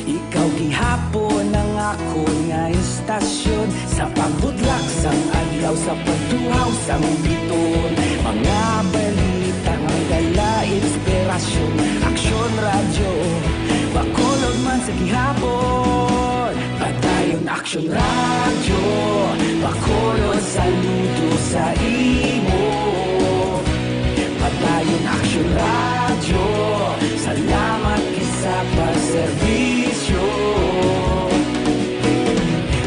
ikaw gihapon ang akon nga istasyon. Sa pagbutlak sang adlaw, sa pagtuhaw sang bituon, mga balita nga dala inspirasyon. Aksyon Radyo, Bacolod man sa gihapon. Padayon Aksyon Radyo, Bacolod, saludo sa imo. Padayon Aksyon Radyo, salamat gid sa pagserbisyo.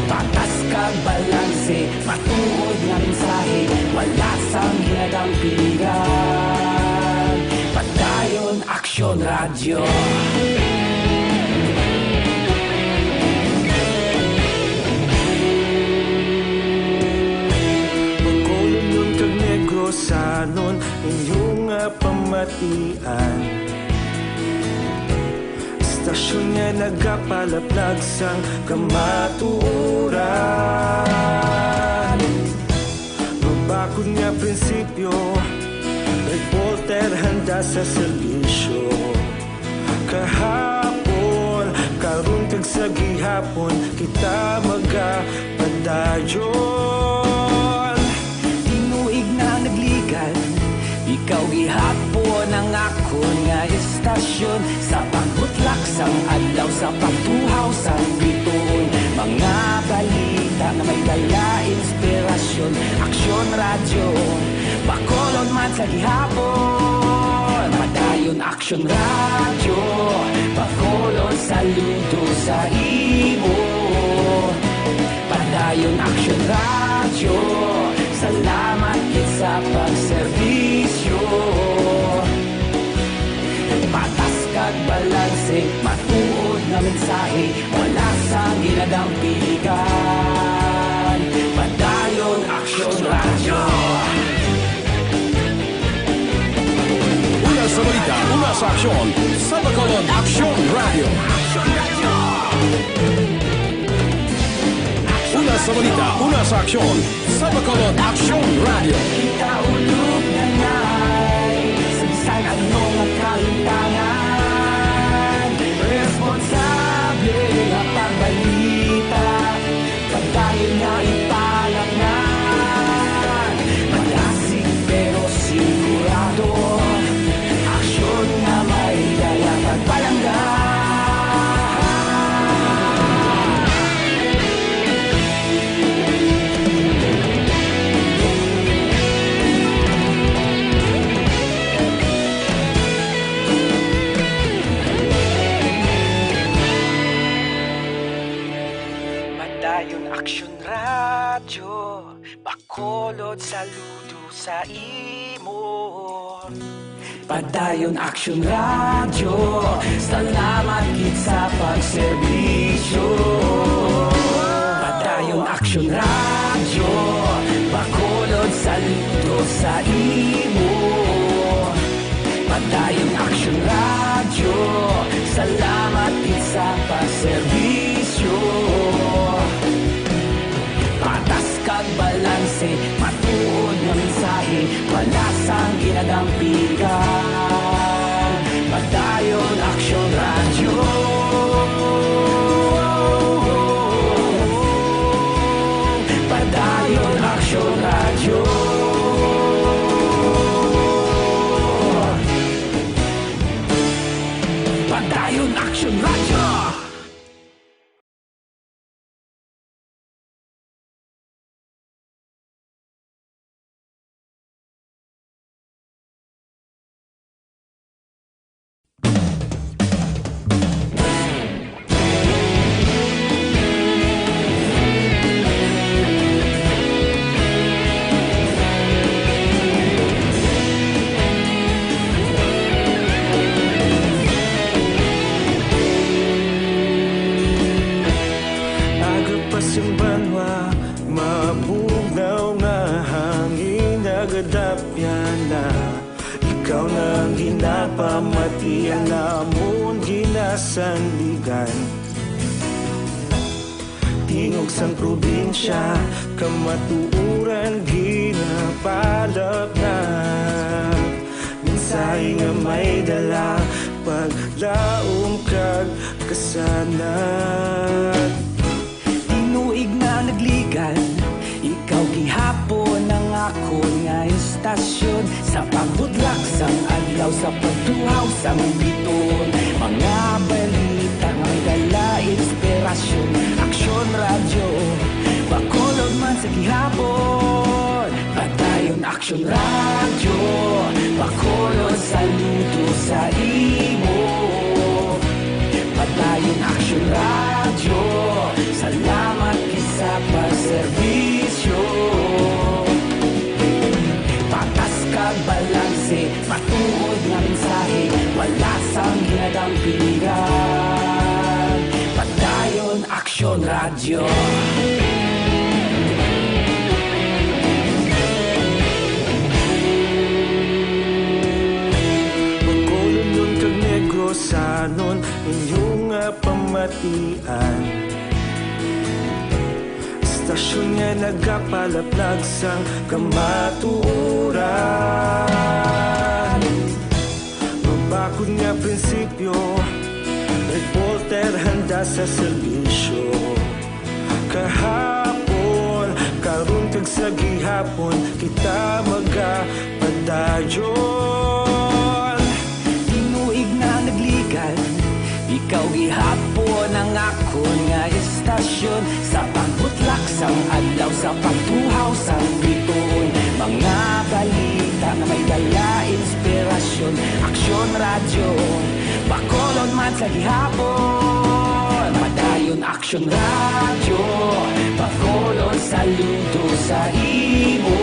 Patas kag balanse, matuod nga mensahe, wala sang ginadampigan. Padayon Aksyon Radyo. Inyo nga pamatian, istasyon nga nagapalaplag sang kamatuoran. Mabakod nga prinsipyo, reporter handa sa serbisyo. Kahapon, karon, kag sa gihapon, kita magapadayon. Tinuig na nagligan, ikaw gihapon ang akon nga istasyon. Sa pagbutlak sang adlaw, sa pagtuhaw sang bituon, mga balita nga may dala inspirasyon. Aksyon Radyo, Bacolod man sa gihapon. Padayon Aksyon Radyo, Bacolod, saludo sa imo. Padayon Aksyon Radyo, salamat gid sa pagserbisyo. Patas kag balanse, matuod nga mensahe, wala sang ginadampigan. Padayon Aksyon Radyo. Una sa balita, una sa aksyon, sa Bacolod, Aksyon Radyo. Una sa balita, una sa aksyon, sa Bacolod, Aksyon Radyo. Kita ulog na ngay, sa bisan ano nga kalimtangan, responsable nga pagbalita. Padayon nga ipalaknag, malasig pero sigurado. Aksyon nga may dala kag palangga. Padayon Aksyon Radyo, Bacolod, saludo sa imo. Padayon Aksyon Radyo, salamat gid sa pagserbisyo. Padayon Aksyon Radyo, Bacolod, saludo sa imo. Padayon Aksyon Radyo, salamat gid sa pagserbisyo. Patas kag balanse, matuod nga mensahe, wala sang ginadampigan. Padayon Aksyon Radyo. Padayon Aksyon Radyo. Padayon Aksyon Radyo. Aga pa sing banwa, mabugnaw nga hangin nagadapyan na. Ikaw na ang ginapamatian namon, ginasandigan. Tingog sang probinsya, kamatuoran ginapalapnag. Mensahe nga may dala, paglaom kag kasanag. Tinuig na nagligan, ikaw gihapon ang akon nga istasyon. Sa pagbutlak sang adlaw, sa pagtuhaw sang bituon, mga balita nga may dala inspirasyon. Aksyon Radyo, Bacolod man sa gihapon. Padayon Aksyon Radyo, Bacolod, saludo sa imo. Padayon Aksyon Radyo, salamat gid sa pagserbisyo. Patas kag balanse, matuod nga mensahe, wala sang ginadampigan. Padayon Aksyon Radyo. Inyo nga pamatian, istasyon nga nagapalaplag sang kamatuoran. Mabakod nga prinsipyo, reporter handa sa serbisyo. Kahapon, karon kag sa gihapon, kita magapadayon. Tinuig na nagligan, ikaw gihapon ang akon nga istasyon. Sa pagbutlak sang adlaw, sa pagtuhaw sang bituon, mga balita nga may dala inspirasyon. Aksyon Radyo, Bacolod man sa gihapon. Padayon Aksyon Radyo, Bacolod, saludo sa imo.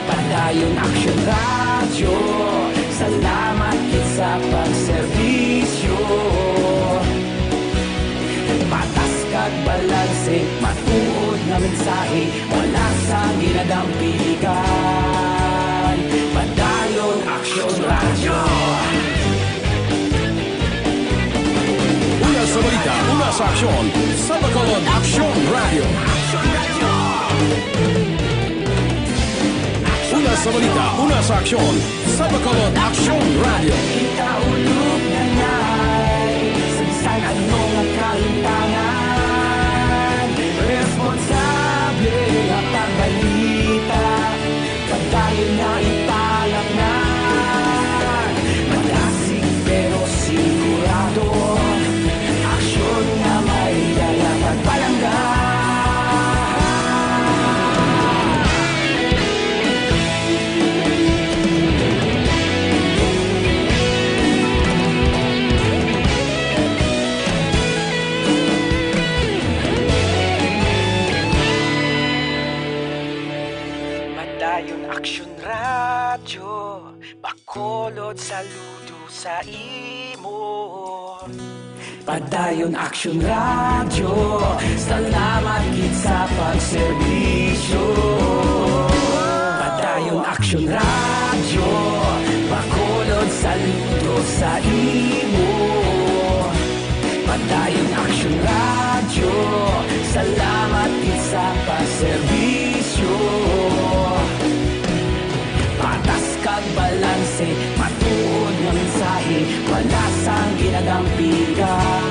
Padayon Aksyon Radyo, salamat gid sa pagserbisyo. Patas kag balanse, matuod nga mensahe, wala sang ginadampigan. Padayon Aksyon Radyo. Una sa balita, una sa aksyon, sa Bacolod Aksyon Radyo. Una sa balita, una sa aksyon, sa Bacolod Aksyon Radyo. Kita ulog na ngay, sa bisan ano nga kahimtangan, responsable nga pagbalita, pagdayon nga ipalapnan. Madasig pero sigurado, aksyon nga may dala pagpalangga. Padayon Aksyon Radyo, Bacolod, saludo sa imo. Padayon Aksyon Radyo, salamat gid sa pagserbisyo. Padayon Aksyon Radyo, Bacolod, saludo sa imo. Padayon Aksyon Radyo, salamat gid sa pagserbisyo. Patas kag balanse, matuod nga mensahe, wala sang ginadampigan.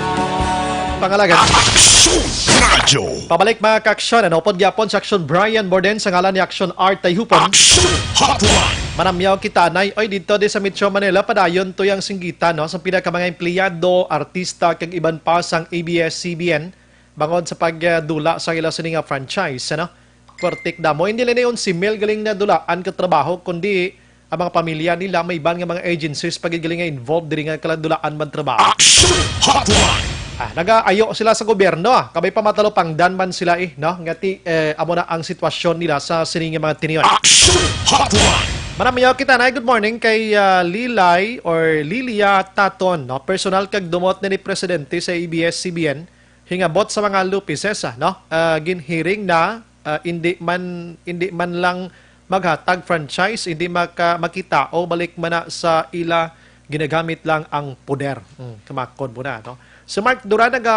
Pangalagan. Aksyon Radyo. Pabalik, mga ka-aksyon, ano, upod gyapon sa Aksyon Brian Borden sa ngalan ni Aksyon Art Tayhupon. Aksyon Hotline. Manamyaw kita, nay, oy, dito di sa Metro Manila, padayon to yang singgita, no, sa pinaka mga empleyado, artista, kag iban pa sang A B S C B N, bangod sa pagdula sa ila sini nga franchise, ano? Pwertik damo. Hindi lang ni onse mil galing na dulaan ka trabaho, kundi ang mga pamilya nila, may iban nga mga agencies pa gid galing nga involved diri nga kaladulaan man trabaho. Action Hotline. Ah, nagaayo sila sa gobyerno, ah. Kabay pa matalupangdan man sila, eh, no? Nga ti, eh, amo na ang sitwasyon nila sa sini nga mga tinion. Action Hotline. Manamyaw kita na, good morning kay, ah, Lilay or Lilia Taton, no? Personal kag dumot na ni Presidente sa A B S C B N, hingabot sa mga lupises, ah, no? Ah, ginhiring na, ah, indi man, indi man lang maghatag franchise, indi maka-, makitao, balik man na sa ila, ginagamit lang ang poder. Hmm, kamakon mo na, no? Si Mark Duran naga,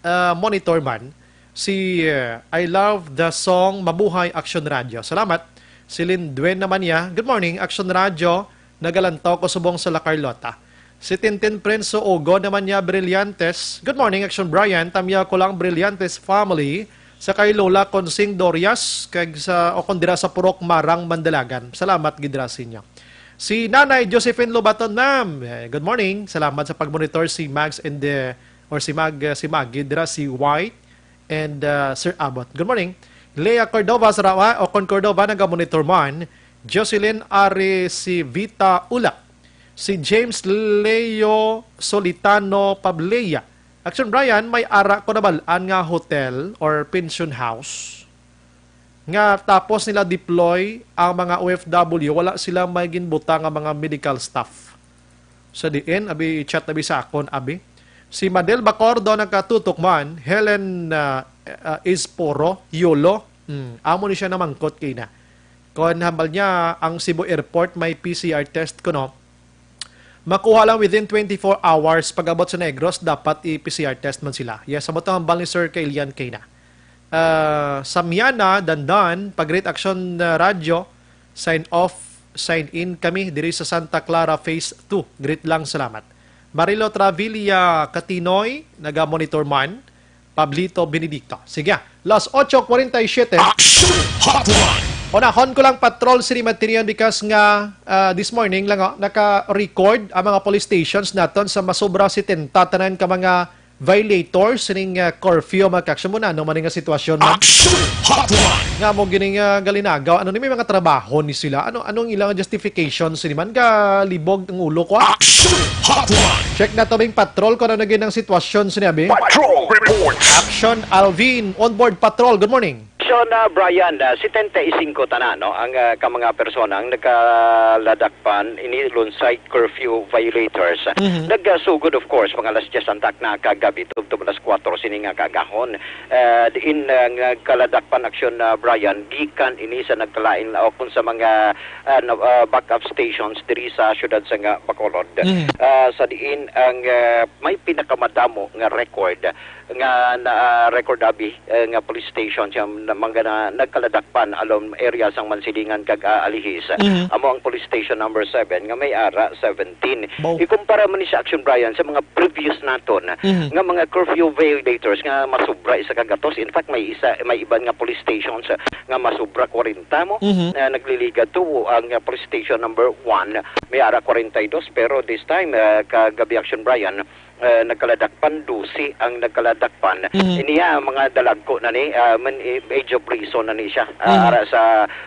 ah, monitor man. Si, ah, I love the song Mabuhay Action Radio. Salamat. Si Lindwen naman niya, "Good morning, Action Radio. Nagalantaw ko subong sa La Carlota." Si Tintin Prince Ugo naman niya, Brillantes. "Good morning, Action Brian. Tamya ko lang, Brillantes family. Sa kay Lola Consing Dorias, kag sa, o kung dira sa Purok Marang, Mandalagan. Salamat gid ra sa inyo." Si Nanay Josephine Lobaton, ma'am. Eh, good morning. Salamat sa pag-monitor si Mags and, eh, or si Mag, eh, si Maggie dira, si White and, uh, Sir Abbott. Good morning. Lea Cordova Sarawa, o kon Cordova, naga-monitor man. Jocelyn Arisivita Ulak. Si James Leo Solitano Pableya. Action Brian, may ara ko nabal-an nga hotel or pension house nga tapos nila deploy ang mga O F W, wala sila may ginbuta nga mga medical staff. Sa diin, abi, i-chat abi sa akon, abi. Si Madel Bacordo nagkatutok man, Helen, ah, ah, Isporo, Yolo. Hmm, amo ni siya namangkot kay na. Kon hambal niya, ang Cebu Airport may P C R test kuno. Makuha lang within twenty-four hours. Pag-abot sa Negros, dapat i-P C R test man sila. Yes, abot ang hambal ni Sir Kailian Kayna. Ah, Samiana, Dandan, pag-Great Action, ah, Radyo, sign off, sign in kami diri sa Santa Clara Phase two. Great lang, salamat. Marilo Travilla Katinoy, naga-monitor man. Pablito Benedicto. Sige, las ocho cuarenta y siete. Action Hotline! Unahon ko lang, Patrol City Material, because nga, ah, this morning lang, oh, naka-record ang mga police stations naton sa masobra setenta tanan ka mga violators sining, ah, curfew, mga ka-action. Muna, ano man nga sitwasyon, ma'am? Action Hotline! Nga mo gining, ah, galinagaw, ano ni, may mga trabaho ni sila? Ano, anong ilang justification sini man? Galibog ang ulo ko, ah. Action Hotline! Check na to, Bing Patrol, kung ano na gid ang sitwasyon sini, abi. Patrol Report! Action Alvin, on board Patrol. Good morning. So na, Brian, ah, setenta y cinco tanan, no, ang, ah, ka mga persona ang nagkaladakpan ini, lunsay curfew violators. Mhm. Nagasugod, of course, mga alas diyes ang takna kagabi, tubtob alas kuwatro sini nga kaagahon. Ah, diin, ah, nga kaladakpan, Action, ah, Brian, gikan ini sa nagkalain, o kung sa mga, ah, na, ah, backup stations diri sa siyudad sa nga Bacolod. Mhm. Ah, sa diin ang, ah, may pinakamadamo nga record nga na-record, abi, eh, nga police station siya na, mga na, nagkaladakpan along area sang Mansilingan kag, ah, Alihis. Mhm. Amo ang police station number seven nga may ara seventeen. Baw. Ikumpara man ni sa, Action Brian, sa mga previous naton Mhm. nga mga curfew violators nga masubra isa ka gatos. In fact, may isa, may iban nga police stations, ah, nga masubra kwarenta mo. Mhm. Ah, nagliligad to ang, ah, police station number one, may ara kwarenta y dos, pero this time, ah, kagabi, Action Brian, eh, nagkaladakpan, dose ang nagkaladakpan. Mhm. Iniya, mga dalagko na ni, ah, man, eh, age of reason na ni siya. Ah, Mhm. ara sa,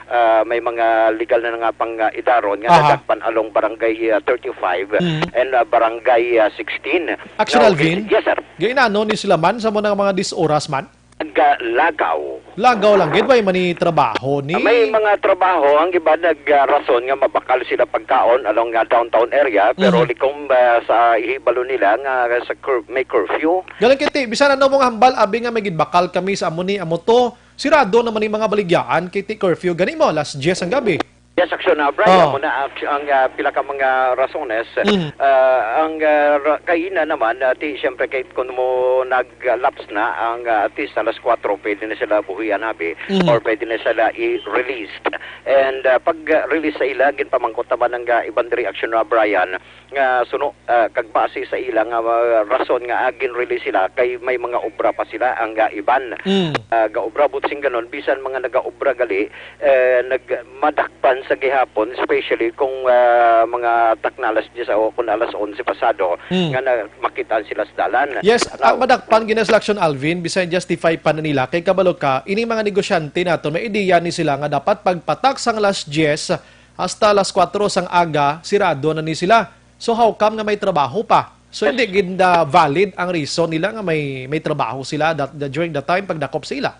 ah, may mga legal na nga pang, ah, idaron nga Aha. nadakpan along barangay, ah, thirty-five Mhm. and, ah, barangay, ah, sixteen. Action, Now, Alvin? Yes, sir. Gainano ni sila man sa mga, mga dis oras man? Nagalagaw. Lagaw lang gid, way man ni trabaho ni Ah, may mga trabaho, ang iba nag, ah, rason nga mabakal sila pagkaon along, ah, downtown area, pero Mhm. likom, ah, sa ihibalo nila nga sa cur-, may curfew. Galing kiti, bisan ano mong hambal, abi nga may gidbakal kami sa amo ni, amo to, sirado naman ni mga baligyaan, kiti curfew, gani mo, alas diyes ang gabi. Yes, Action, ah, Brian, Oh. amo na, act-, ang, ah, pila ka mga rasones, Mm. ah, ang, ah, ra-, kaina naman, ah, ti, siyempre, kay kung mo nag-lapse na ang, ah, at least alas kuwatro, pwede na sila buhian, abi, Mm. or pwede na sila i-released. And, ah, pag, ah, release sa ila, ginpamangkot naman ang, ah, iban diri, Action, ah, Brian, nga suno, ah, kag base sa ila nga, ah, rason nga, ah, gin-release sila kay may mga obra pa sila ang, ah, iban. Mm. Ah, gaobra, buot sing ganon, bisan mga nagaobra gali, eh, nag-, madakpan sa gihapon, especially kung, ah, mga takna alas diyes o kung alas onse pasado, Mm. nga na, makitaan sila sa dalan. Yes, Now, ang madakpan gina sila, Action Alvin, bisan justify pa na nila, kay kabalo ka, ini mga negosyante naton, may ideya ni sila nga dapat pagpatak sang alas diyes hasta alas kuwatro sang aga, sirado na ni sila. So, how come nga may trabaho pa? So, hindi gid na valid ang reason nila nga may, may trabaho sila that, that during the time pagdakop sa ila?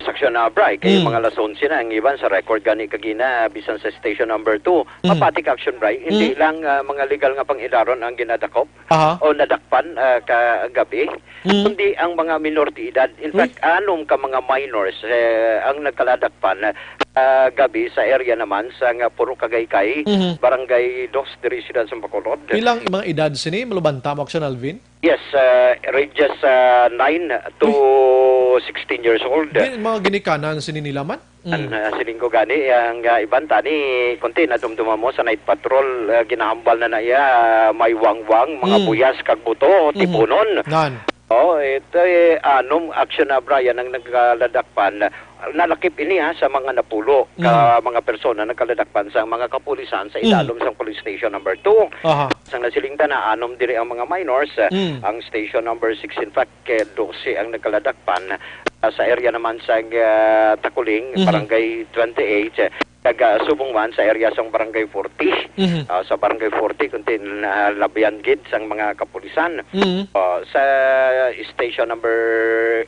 Sa Action, ah, Bri, kay Mm. mga alas onse na ang iban sa record gani kagina, bisan sa station number two. Mm. Mapatik, Action, Bri, hindi Mm. lang, ah, mga legal nga pang-ilaron ang ginadakop Aha. o nadakpan, ah, kagabi, Mm. kundi ang mga minor de edad. In Uy. fact, anom ka mga minors, eh, ang nagkaladakpan, ah, gabi sa area naman sa nga Purok Kagaykay, Mhm. Barangay Dos, diri siyudad sa Bacolod. Pilang mga edad sini, malubanta mo, Action Alvin? Yes, ah, ranges, ah, nine to Uy. sixteen years old. Di, mga ginikanan sini nila man? Mm. Ang, ah, siling ko gani, ang, ah, iban tani, kunti nadumduma mo sa night patrol, ah, ginahambal na na iya, ah, may wangwang, mga Mm. buyas kag buto, Mhm. tipunon. Nan. Oh, ito, eh, anom, Action, ah, Brian, ang nagkaladakpan. Nalakip ini, ha, sa mga napulo ka Mm. mga persona nagkaladakpan sa mga kapulisan sa Mm. idalom sang police station number two. Aha. Sang nasiling ta na anom diri ang mga minors, ah, Mm. ang station number six, in fact, kay dose ang nagkaladakpan, ah, sa area naman sa, ah, Takuling, Mhm. Barangay twenty-eight, eh, kag, ah, subong man sa area sang Barangay forty. Mhm. Ah, sa Barangay forty, kunti na labian gid sang mga kapulisan. Mhm. Ah, sa station number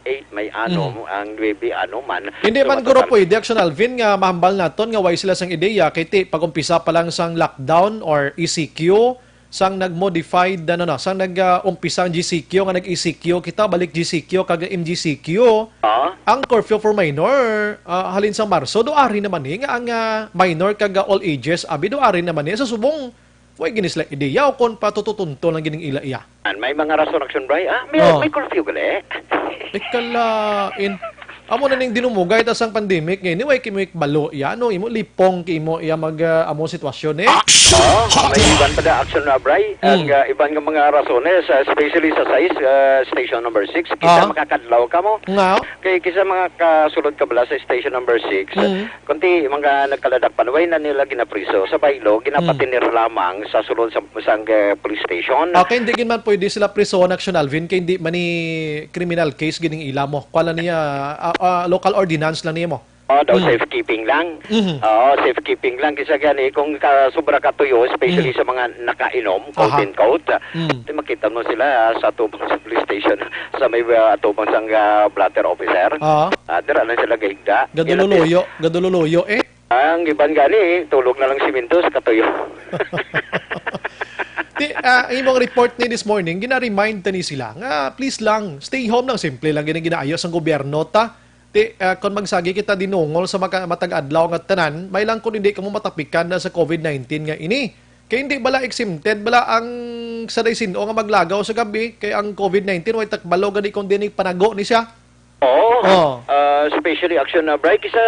eight, may anom, Mhm. ang nuebe, anom man. Hindi So, man, guro, matotal pwede, Action Alvin, nga mahambal naton nga way sila sang ideya, kay ti, pag-umpisa pa lang sang lockdown or E C Q, sang nag-modified, ano na, sang nag, ah, umpisa ang G C Q, nga nag-E C Q kita, balik G C Q, kag M G C Q. Ah? Ang curfew for minor, ah, halin sa Marso, duari naman ni nga ang, ah, minor kag, ah, all ages, abi, duari naman ni. Sa subong, Way gini sila ideya o kon patututunto lang gining ila iya. An may mga rason, Action Bray, ah, may, Oh. may curfew gali. Ikalain. Amo na ning dinumugay ta sang pandemic nga ini, way kimo ikbalo iya, no? Imo lipong kimo iya mag, ah, amo sitwasyon, eh. Oo, may iban pa da, Action, ah, Bray. Ang, Hmm. ah, iban nga mga rasones, ah, especially sa sais, ah, station number six, kita Ah. makakadlaw ka mo. Nga? Kay kisa mga kasulod ka bala sa station number six, Hmm. Kunti mga nagkaladakpan, way na nila ginapriso. Sa baylo, ginapatinir Hmm. lamang sa sulod sa, sa, eh, police station. Okay, hindi gid man pwede sila prison, Action Alvin, kay hindi man ni criminal case gining ila mo. Kuha lang niya, ah, ah, local ordinance lang niya mo. Oh, daw Hmm. safekeeping lang. Mhm. Oo, safekeeping lang. Kisa gani, kung ka, sobra ka tuyo, especially Hmm. sa mga nakainom, quote Aha. unquote, Hmm. di makita mo sila sa tubang sa police station, sa may, ah, tubang sang, ah, blotter officer. Ah. Ah, dira lang sila gahigda. Gadululuyo, gadululuyo, eh. Ang iban gani, tulog na lang simento sa katuyo. Ti, ah, ang imong report ni this morning, gina-remind ta ni sila nga, please lang, stay home lang, simple lang gini ginaayo sang gobyerno ta. Ti, ah, kon magsagi kita dinungol sa maka-, matag adlaw nga tanan, may lang kon hindi kamo matapikan na sa covid nineteen nga ini. Kay hindi bala exempted bala ang sa day sin-o nga maglagaw sa gabi, kay ang covid nineteen way takbalo gani kon dili panago ni siya. Oo. Oh. Ah, especially, Action, ah, Bri, kisa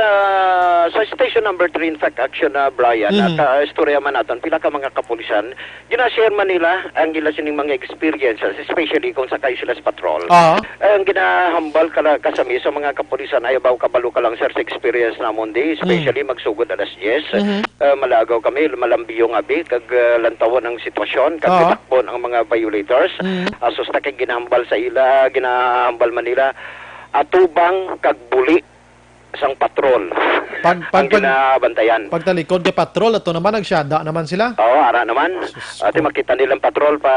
sa station number three, in fact, Action, ah, Brian, Mhm. at, ah, istorya man naton, pila ka mga kapulisan, gina-share man nila ang ila sining mga experiences, especially kung sakay sila sa patrol. Ah. Ang ginahambal ka la-, kasami sa mga kapulisan, ay, baw kabalo ka lang, sir, sa experience namon di, especially Mm. magsugod alas diyes, Mhm. ah, malagaw kami, malambiyo nga bi, kag, ah, lantawon ang sitwasyon, kag Ah. pitakpon ang mga violators. Mm. Asus na kay ginahambal sa ila, ginahambal man nila, atubang kag buli sang patrol Pag, pag, ang pag, ginabantayan. Pagtalikod kay patrol, ato naman, nagsyada naman sila. Oo, ara naman. Sus Ati ko. Makita nilang patrol pa,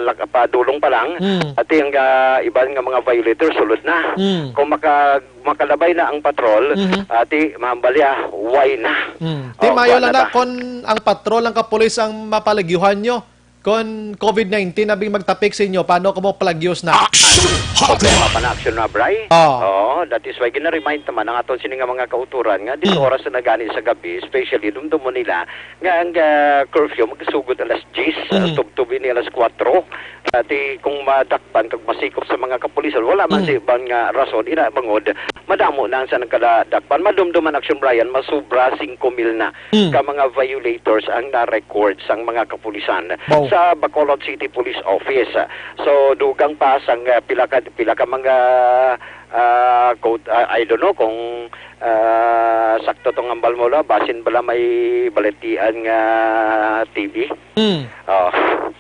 lak-, pa dulong pa lang. Mm. Ati ang, ah, iban nga mga violator, sulod na. Mm. Kung maka-, makalabay na ang patrol, Mhm. ati, mahambalya, way na. Mm. Ti Oh, mayo kuha lang na na, ta. Kon ang patrol, ang kapulis ang mapalagyuhan nyo, kon covid nineteen na bing magtapik sa inyo, paano kamo palagyos na? Action Hotline! Problema pa na, Action na, Bri. Oh. Oo, that is why gina-remind naman ang aton sini nga mga kauturan nga, dis Mm. oras na gani sa gabi, especially, dumdumon nila nga ang, ah, curfew magsugod alas diyes, Mm. tubtob ini alas kuwatro. Ati kung madakpan kag masikop sa mga kapulisan, wala man Mm. sa iban nga rason, ina bangod, madamo na ang sa nagkaladakpan. Madumduman, Action Brian, masubra singko mil na Mm. ka mga violators ang na-record sang mga kapulisan Wow. sa Bacolod City Police Office. So, dugang pa sang, ah, pila ka, pila ka mga, ah, quote, ah, I don't know kung, ah, sakto tong ambal mo la, basin bala may baletian nga T V. Mm. Oh.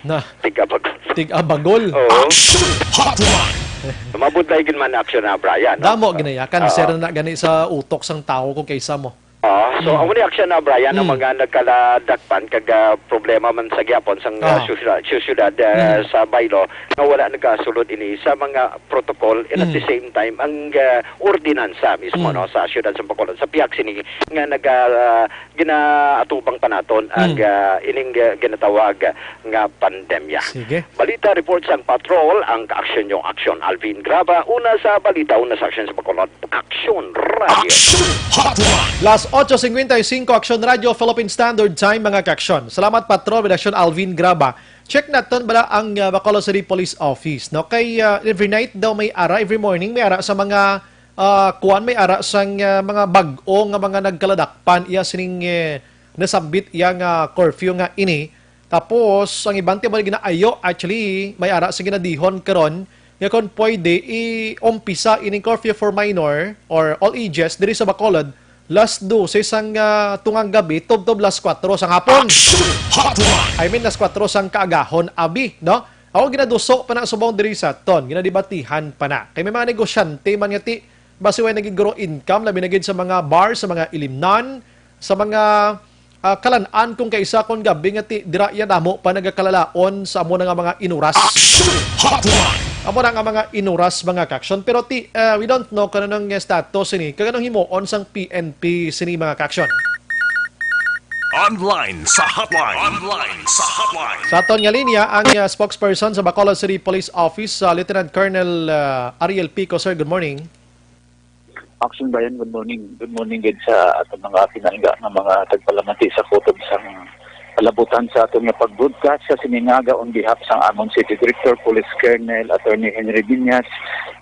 Na. Tig-abagol. Tig-abagol. Oo. Action Hotline! Mabudlay gid man, Action na, Brian, no? Damo ginayakan, Oo. Sir, na gani sa utok sang tawo kung kaysa mo. Ah, so, Mm. amo ni, Action na, Brian, ang Mm. mga nagkaladakpan kag, ah, problema man sa gyapon sang, ah, Ah. syusida-, syusida, ah, Mm. sa baylo nga wala nagasulod ini sa mga protocol and at the Mm. same time ang, ah, ordinansa mismo, Mm. no, sa siyudad sa Bacolod, sa pihak sini nga naga-, ah, ginaatubang pa naton ang, Mm. ah, ining, ah, ginatawag nga pandemya. Sige. Balita report sang patrol, ang kaaksyon nyo, Aksyon Alvin Graba, una sa balita, una sa aksyon sa Bacolod. Aksyon Radio. Action Hotline! Las ocho cincuenta y cinco, Aksyon Radio, Philippine Standard Time, mga kaaksyon. Salamat, Patrol, with Aksyon Alvin Graba. Check naton bala ang, ah, Bacolod City Police Office, no? Kay, ah, every night daw may ara, every morning may ara sa mga, ah, kuwan, may ara sang, ah, mga bag-o nga mga nagkaladakpan iya sining, eh, nasambit iya nga curfew nga ini. Tapos, ang iban ti mo ginaayo, actually, may ara sa ginadihon karon nga kon pwede, i-umpisa ining curfew for minor or all ages diri sa Bacolod, las dose sang, ah, tungang gabi, tubtob las kuwatro sang hapon. Action Hotline! I mean, las kuwatro sang kaagahon, abi, no? Ako ginaduso pa na subong diri sa ton, ginadibatihan pa na. Kay may mga negosyante man nga ti, basi way na gid guro income, labi na gid sa mga bar, sa mga ilimnan, sa mga, ah, kalan-an kung kaisa kon gabi nga ti, dira iya damo pa nagakalalaon sa amo na nga mga inuras. Action Hotline! Amo na nga mga inuras, mga kaaksyon. Pero ti, ah, we don't know kung anong status ini, kag anong himuon sang P N P sini, mga kaaksyon. Online sa hotline. Online sa hotline. Sa aton nga linya, ang, ah, spokesperson sa Bacolod City Police Office, ah, Lieutenant Colonel, ah, Ariel Pico. Sir, good morning. Action Brian, good morning. Good morning gid sa aton mga pinalangga nga mga tagpalamati sa kutob sang labutan sa aton nga pag-broadcast sa sining aga on behalf sang amon City Director, Police Colonel Attorney Henry Viñas.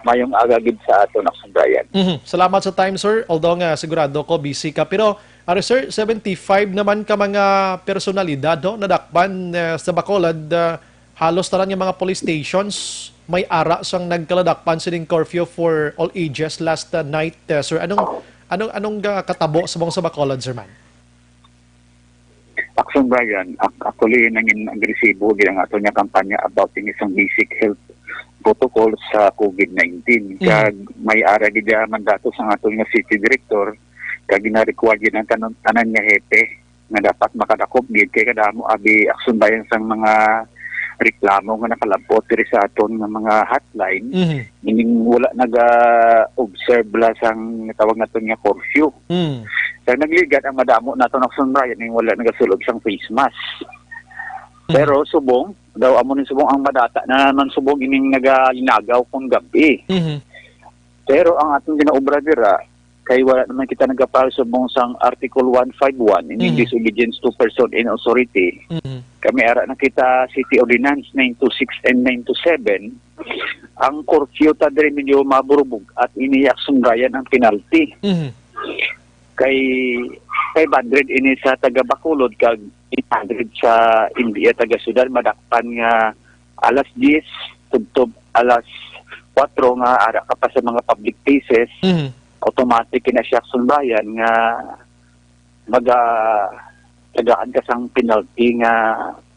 Mayong aga gid sa aton, Aksyon Brian. Mhm. Salamat sa time, sir. Although nga sigurado ko busy ka, pero, ari, sir, seventy-five naman ka mga personalidad, no, nadakpan, eh, sa Bacolod, ah, halos tanan nga mga police stations may ara sang nagkaladakpan sining curfew for all ages last, uh, night, uh, sir. Anong, anong, anong, uh, katabo subong sa Bacolod, sir, man? Aksyon Brian, ac-, actually, nangin agresibo gid ang aton nga kampanya about ini sang basic health protocol sa COVID nineteen. Mm. Kag may ara gid ang mandato sang aton nga city director, kag gina-require gid ang tanan, tanan nga hepe nga dapat makadakop gid kay kadamo abi, Aksyon Brian, sang mga reklamo nga nakalabot diri sa aton nga mga hotline, Mhm. ining wala naga-observe la sang tawag naton nga curfew. Mm. Sa nagligad ang madamo naton, Aksyon Brian, ining wala nagasulob sang face mask. Mhm. Pero subong daw, amo ni subong ang madata na naman subong ining nagalinagaw kung gabi. Mhm. Pero ang atong ginaobra dira, kay wala naman kita nagapal subong sang Article one five one, ining Mhm. disobedience to person in authority. Mhm. Kami ara na kita City Ordinance nine two six and nine two seven, ang curfew ta diri medyo maburubog at ini, Aksyon Brian, ang penalty. Mhm. Kay five hundred ini sa taga Bacolod kag eight hundred sa N B A taga syudad, madakpan nga alas diyes tubtob alas kuwatro nga ara ka pa sa mga public places, Mhm. automatic na siya, Aksyon Brian, nga maga-, tagaan ka sang penalty nga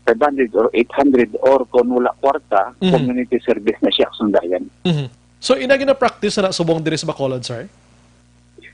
five hundred or eight hundred, or kung wala kwarta, Mhm. community service na siya, Aksyon Brian. Mhm. So, ina gina-practice na subong diri sa Bacolod, sir?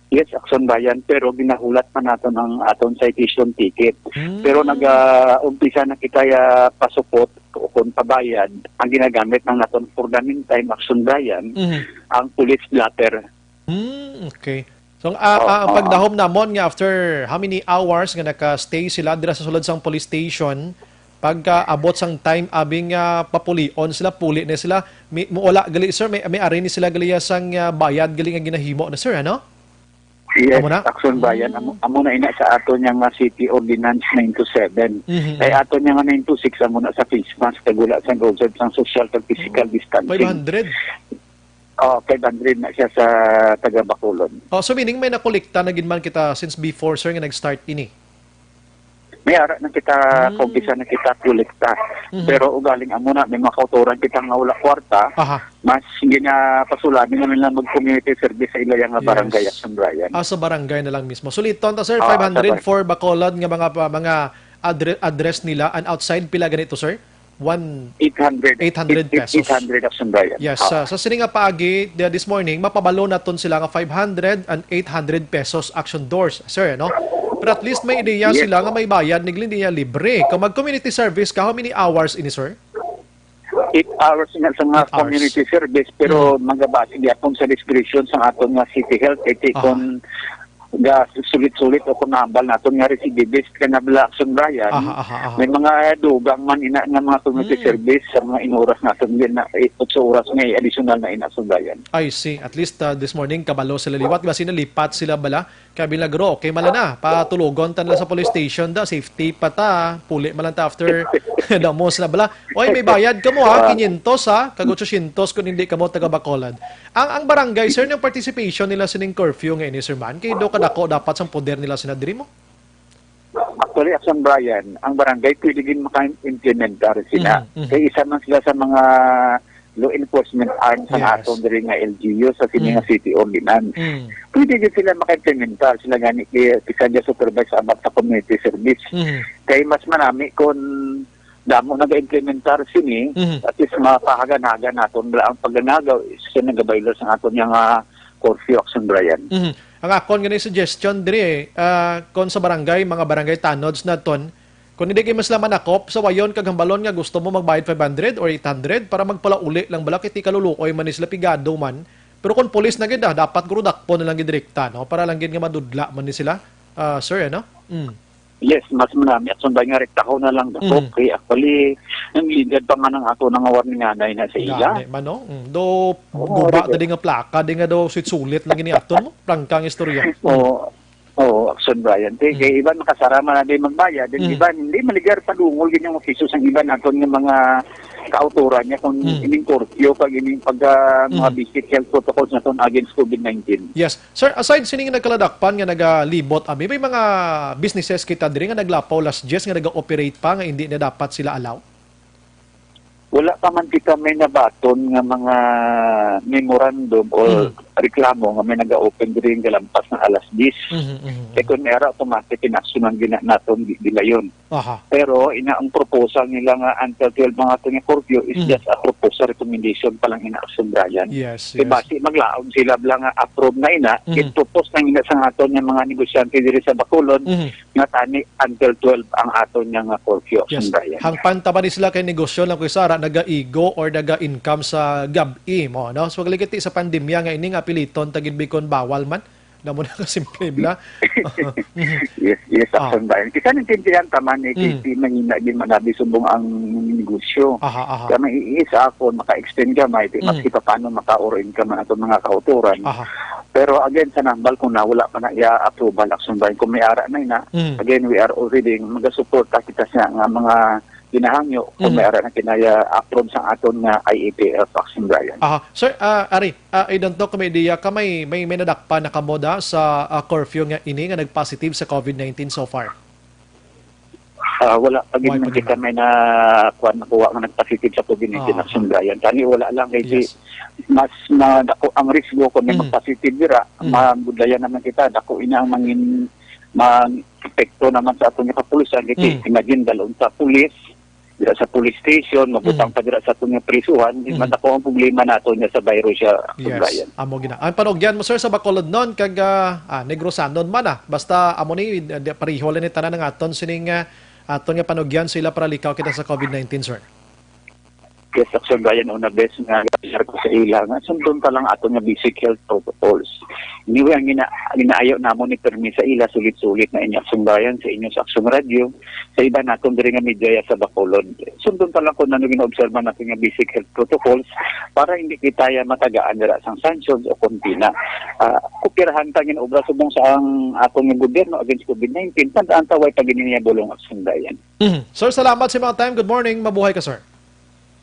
Yes, Aksyon Brian, pero ginahulat pa naton ang aton citation ticket. Mm. Pero naga-umpisa na kita ya pasupot o kung pabayad, ang ginagamit ng naton for the meantime, Aksyon Brian, Mhm. ang police blotter. Hmm, okay. So, ang, ah, Oo, ah, ang oo. pagdahom namon nga after how many hours nga naka-stay sila dira sa sulod sang police station, pagka abot sang time abi nga papulion sila, puli na sila. May, mo wala gali, sir, may, may ari ni sila gali ya sang, ah, bayad gali nga ginahimo na, sir, ano? Yes, Amo na? Aksyon Brian, amo, Mm. amo na ina sa aton yang, ah, City Ordinance nine two seven. Mhm. Kay aton yang nine two six, amo na sa face mask, kag wala sang observe sang social kag physical Mm. distancing. Five hundred. Oh, five hundred na siya sa taga Bacolod. Oh, so meaning may nakolekta na gid man kita since before, sir, nga nag-start ini? May ara na kita, Hmm. kung bisa na kita kolekta. Mhm. Pero ugaling amo na, may mga kautoran kita nga wala kwarta, Aha. mas ginapasulami na nila mag-community service sa ila nga barangay, Yes. Aksyon Brian. Ah, sa barangay na lang mismo. Suliton ta, sir, Ah, sa five hundred bar- for Bacolod nga mga pa-, mga adre-, address nila, and outside pila ganito, sir? One Eight hundred. Eight hundred Eight, eight, pesos. Eight hundred, Aksyon Brian. Yes, Oo. sa, sa sini nga paagi, the, this morning, mapabalo naton sila nga five hundred and eight hundred pesos, Aksyon Doors, sir, no? Pero at least may ideya Yes, sila po. nga may bayad, nagli niya libre. Kung mag-community service ka, how many hours ini, sir? Eight hours nga sa mga Eight hours. community service, pero Mm. magabase gyapon sa discretion sa aton nga City Health, kay Aha. kung ga-, sulit-sulit o kung nahambal naton nga recidivist ka na bala, Aksyon Brian, Aha, aha, aha. may mga dugang man ina nga mga community Mm. service sa mga inuras naton din na, eh, otso oras may additional na ina, Aksyon Brian. I see. At least, uh, this morning, kabalo sila liwat. Di ba, sinalipat sila bala? Kaya bilagro, okay man lang na. Patulogon ta nila sa police station da. Safety pa ta. Puli man lang ta after damos na bala. Oy, may bayad ka mo, ha? Ah. Quinientos, ha? Kag otsosientos kung hindi ka mo taga Bacolod. Ang, ang barangay, sir, yung participation nila sining curfew nga ini, sir, man? Kay do kadako dapat sang poder nila sina diri mo? Actually, Aksyon Brian, ang barangay pwede gid maka-implementar sila. Mhm, mhm. Kay isa man sila sa mga law enforcement arm sa Yes. aton diri nga L G U sa sini nga Mm. city ordinance. Mm. Pwede gid sila maka-implementar sila gani kay bisan dya supervise about sa community service. Mm. Kay mas manami kung damo naga-implementar sini, Mhm. at least mapahagan-hagan naton bala ang pagnanagaw, isa nagabaylo sa aton nga curfew, Aksyon Brian. Mhm. Ang akon gani suggestion diri, eh, ah, kon sa barangay, mga barangay tanods naton, kon hindi kay mas laman akop, sawayon kag hambalon nga gusto mo magbayad five hundred or eight hundred para magpalauli lang bala kay ti kaluluoy man ni sila, pigado man. Pero kon pulis na gid, ah, dapat guro dakpon na lang gid direkta, no? Para lang gid nga madudla man ni sila, ah, sir, ano? Mm. Yes, mas manami. Aksyon Brian, nga rektaho na lang dako. Mm. Kay actually, ang ligad pa man ang ato na nga warninganay na sa ila. Gani man, no? Mm. Do, Oo, guba, okay. Dali nga plaka, di nga do sulit-sulit lang gini aton mo. Prangka ang istorya. Mm. Oo. Oo, Action Brian. Kay, Mm. kay iban makasara man na di magbayad, then Mm. iban hindi maligar padungol gid yung officio sang iban naton nga mga kautoran niya kung Mm. ining curfew kag ining pag, ah, mga Mm. basic health protocols naton against covid nineteen. Yes. Sir, aside sining nagkaladakpan nga nagalibot, abi, may mga businesses kita diri nga naglapaw las diyes nga naga-operate pa nga hindi na dapat sila allow? Wala pa man kita may nabaton nga mga memorandum o Mm. reklamo nga may naga-open diri nga lampas na alas diyes. Mhm, mhm, mhm. Kay kung may ara, automatic in action ang gina-, naton gi-, gilayon. Aha. Pero ina ang proposal nila nga until twelve ang ato nga curfew is Mhm. just a proposal, recommendation pa lang ina, Action Brian. Yes, Kay yes. basi maglaom sila bala nga approve na ina, Mhm. gin-propose na ina sa aton nga mga negosyante diri sa Bacolod Mhm. nga tani until twelve ang aton nga curfew, Yes. Action Brian. Hangpan ta ba ni sila kay negosyo lang kay sara nagaigo or naga-income sa gab-i mo, no? So, pagligiti sa pandemya nga ini nga apiliton ta gid bikon bawal man. Namo na kasimple bala. Yes, yes, Ah. Action Brian. Kisa nang tindihan ta man ni Mm. K P, mahina din manabi subong ang negosyo. Aha, aha. Kaya may iis ako, maka-extend ka, may Mm. maski pa paano maka-or income ang atong mga kauturan. Aha. Pero again, sa nambal ko na, wala pa na iya approval, Action Brian. Kung may ara na ina, Mm. again, we are already, magasuporta kita sa nga mga ginahangyo kung Mm. may ara na kinaya approve sa aton nga I A T F, Action Brian. Aha. Sir, ah, Ari, ah, I don't know kung may idea ka, may, may, may nadakpan na kamo da sa, ah, curfew nga ini nga nag-positive sa covid nineteen so far? Ah, wala pa gid Wala man pa gid. kita may na, kuwan, nakuha nga nag-positive sa covid nineteen, Ah. Action Brian. Tani wala lang kay si Yes. mas madako ang risgo kung may Mm. mag-positive dira, Mm. mabudlayan naman kita, dako ina ang mangin-, mang-epekto naman sa aton nga kapulisan. Kay Mm. imagine, dalon sa pulis, dira sa police station, mabutang Mm. pa dira sa aton nga prisuhan, di Mm. man ako ang problema nato niya sa virus siya, Yes, Brian. Amo gina. Ang panugyan mo, sir, sa Bacolodnon kag, ah, ah, Negrosanon man, ah. Basta amo ni, ah, di, pareho lang ni tanan ang aton sining, ah, aton nga panugyan sila para likaw kita sa covid nineteen, sir. Yes, Action Brian, una bes nga share ko sa ila nga sundon ta lang aton nga basic health protocols. Anyway, ang gina-, ginaayo namon ni permi sa ila, sulit-sulit na inyo, Action Brian, sa inyo sa Action Radio, sa iba naton diri nga media sa Bacolod. Sundon ta lang kung ano ginaobserba natin nga basic health protocols para hindi kita ya matagaan dira sang sanctions o kontina. Ah, kopirahan ta ginaobra subong sa ang aton nga gobyerno against covid nineteen. Tandaan ta, way pa gini niya bulong, Action Brian. Mhm. Sir, salamat sa mga time. Good morning. Mabuhay ka, sir.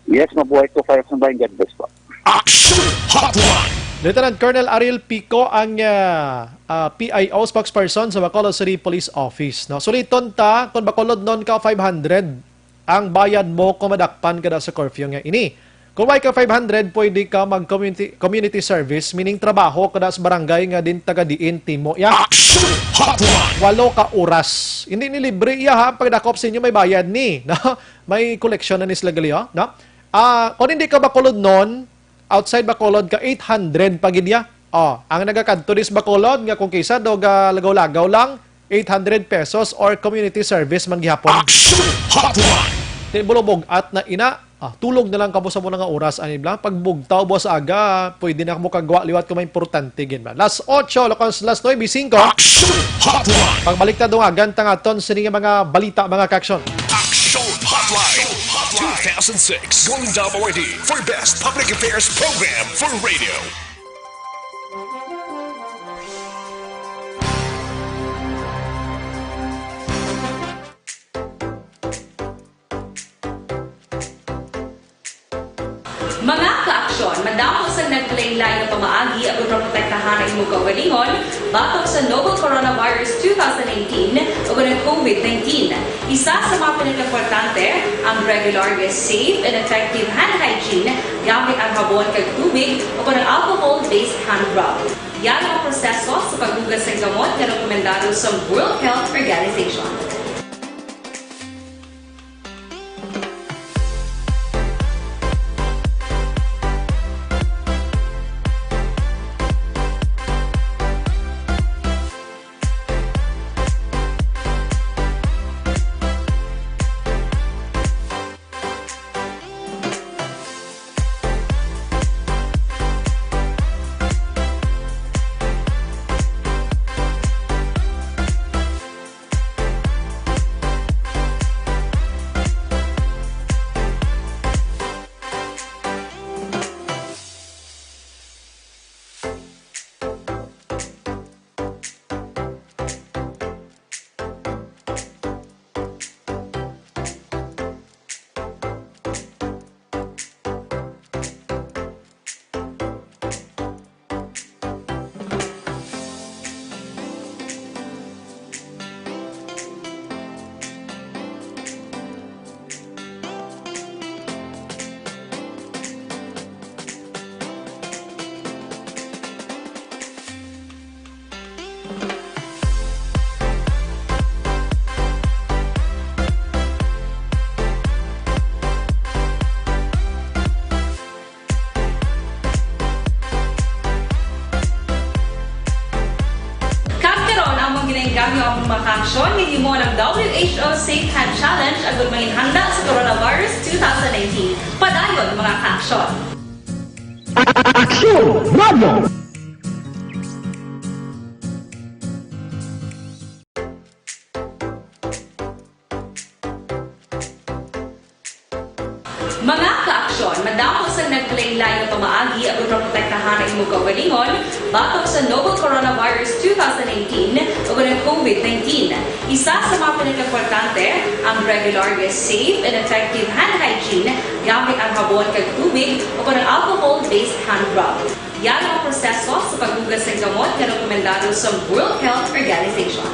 Yes, mabuhay po kayo, Action Brian. God bless po. Action Hotline! Lieutenant Colonel Ariel Pico ang, ah, ah, P I O spokesperson sa Bacolod City Police Office, no? Suliton ta, kung Bacolodnon ka, five hundred ang bayad mo kung madakpan ka na sa curfew nga ini. Kung way ka five hundred, pwede ka mag-community, community service, meaning trabaho ka na sa barangay nga din taga diin timo ya. Action Hotline! Walo ka oras. Hindi ni libre iya, ha? Ang pagdakop sa inyo, may bayad ni, no? May koleksyon na ni sila gali, oh, no? Ah, kung hindi ka Bacolodnon, outside Bacolod ka, eight hundred pa gid ya. Oh, ang nagakadto dis Bacolod nga kung kisa do ga lagaw-lagaw lang, eight hundred pesos or community service man gihapon. Action Hotline! Di bulubog at na ina. Ah, tulog na lang kamo sa muna nga oras, ani bla. Pagbugtaw, buwas aga, pwede na mo kagwa liwat kung may importante gid ba. Las ocho, lakon sa las nuebe singko. Action Hotline! Pagbalik ta, dungagan ta nga aton sini nga mga balita, mga ka-action. Action Hotline two thousand six Golden Dome Awardee for Best Public Affairs Program for Radio. Mga ka-aksyon, madamo sang naglain-lain nga pamaagi agud maprotektahan ang imo kaugalingon batok sa novel coronavirus two thousand nineteen ug ang covid nineteen. Isa sa mga pinakaimportante, ang regular nga safe and effective hand hygiene gamit ang habon kag tubig o ang alcohol-based hand rub. Yan ang proseso sa paghugas sa gamot nga rekomendado sa World Health Organization. Ang mga kaaksyon nga himo ng W H O Safe Hand Challenge agud mangin handa sa coronavirus two thousand nineteen. Padayon, mga kaaksyon. Aksyon Radio! Mga kaaksyon, madamo sang naglain-lain nga pamaagi agud maprotektahan ang imong kaugalingon batok sa novel coronavirus two thousand nineteen ug ang covid nineteen. Isa sa mga pinakaimportante, ang regular nga safe and effective hand hygiene gamit ang habon kag tubig o kon ang alcohol-based hand rub. Yan ang proseso sa paghugas ng kamot nga rekomendado sa World Health Organization.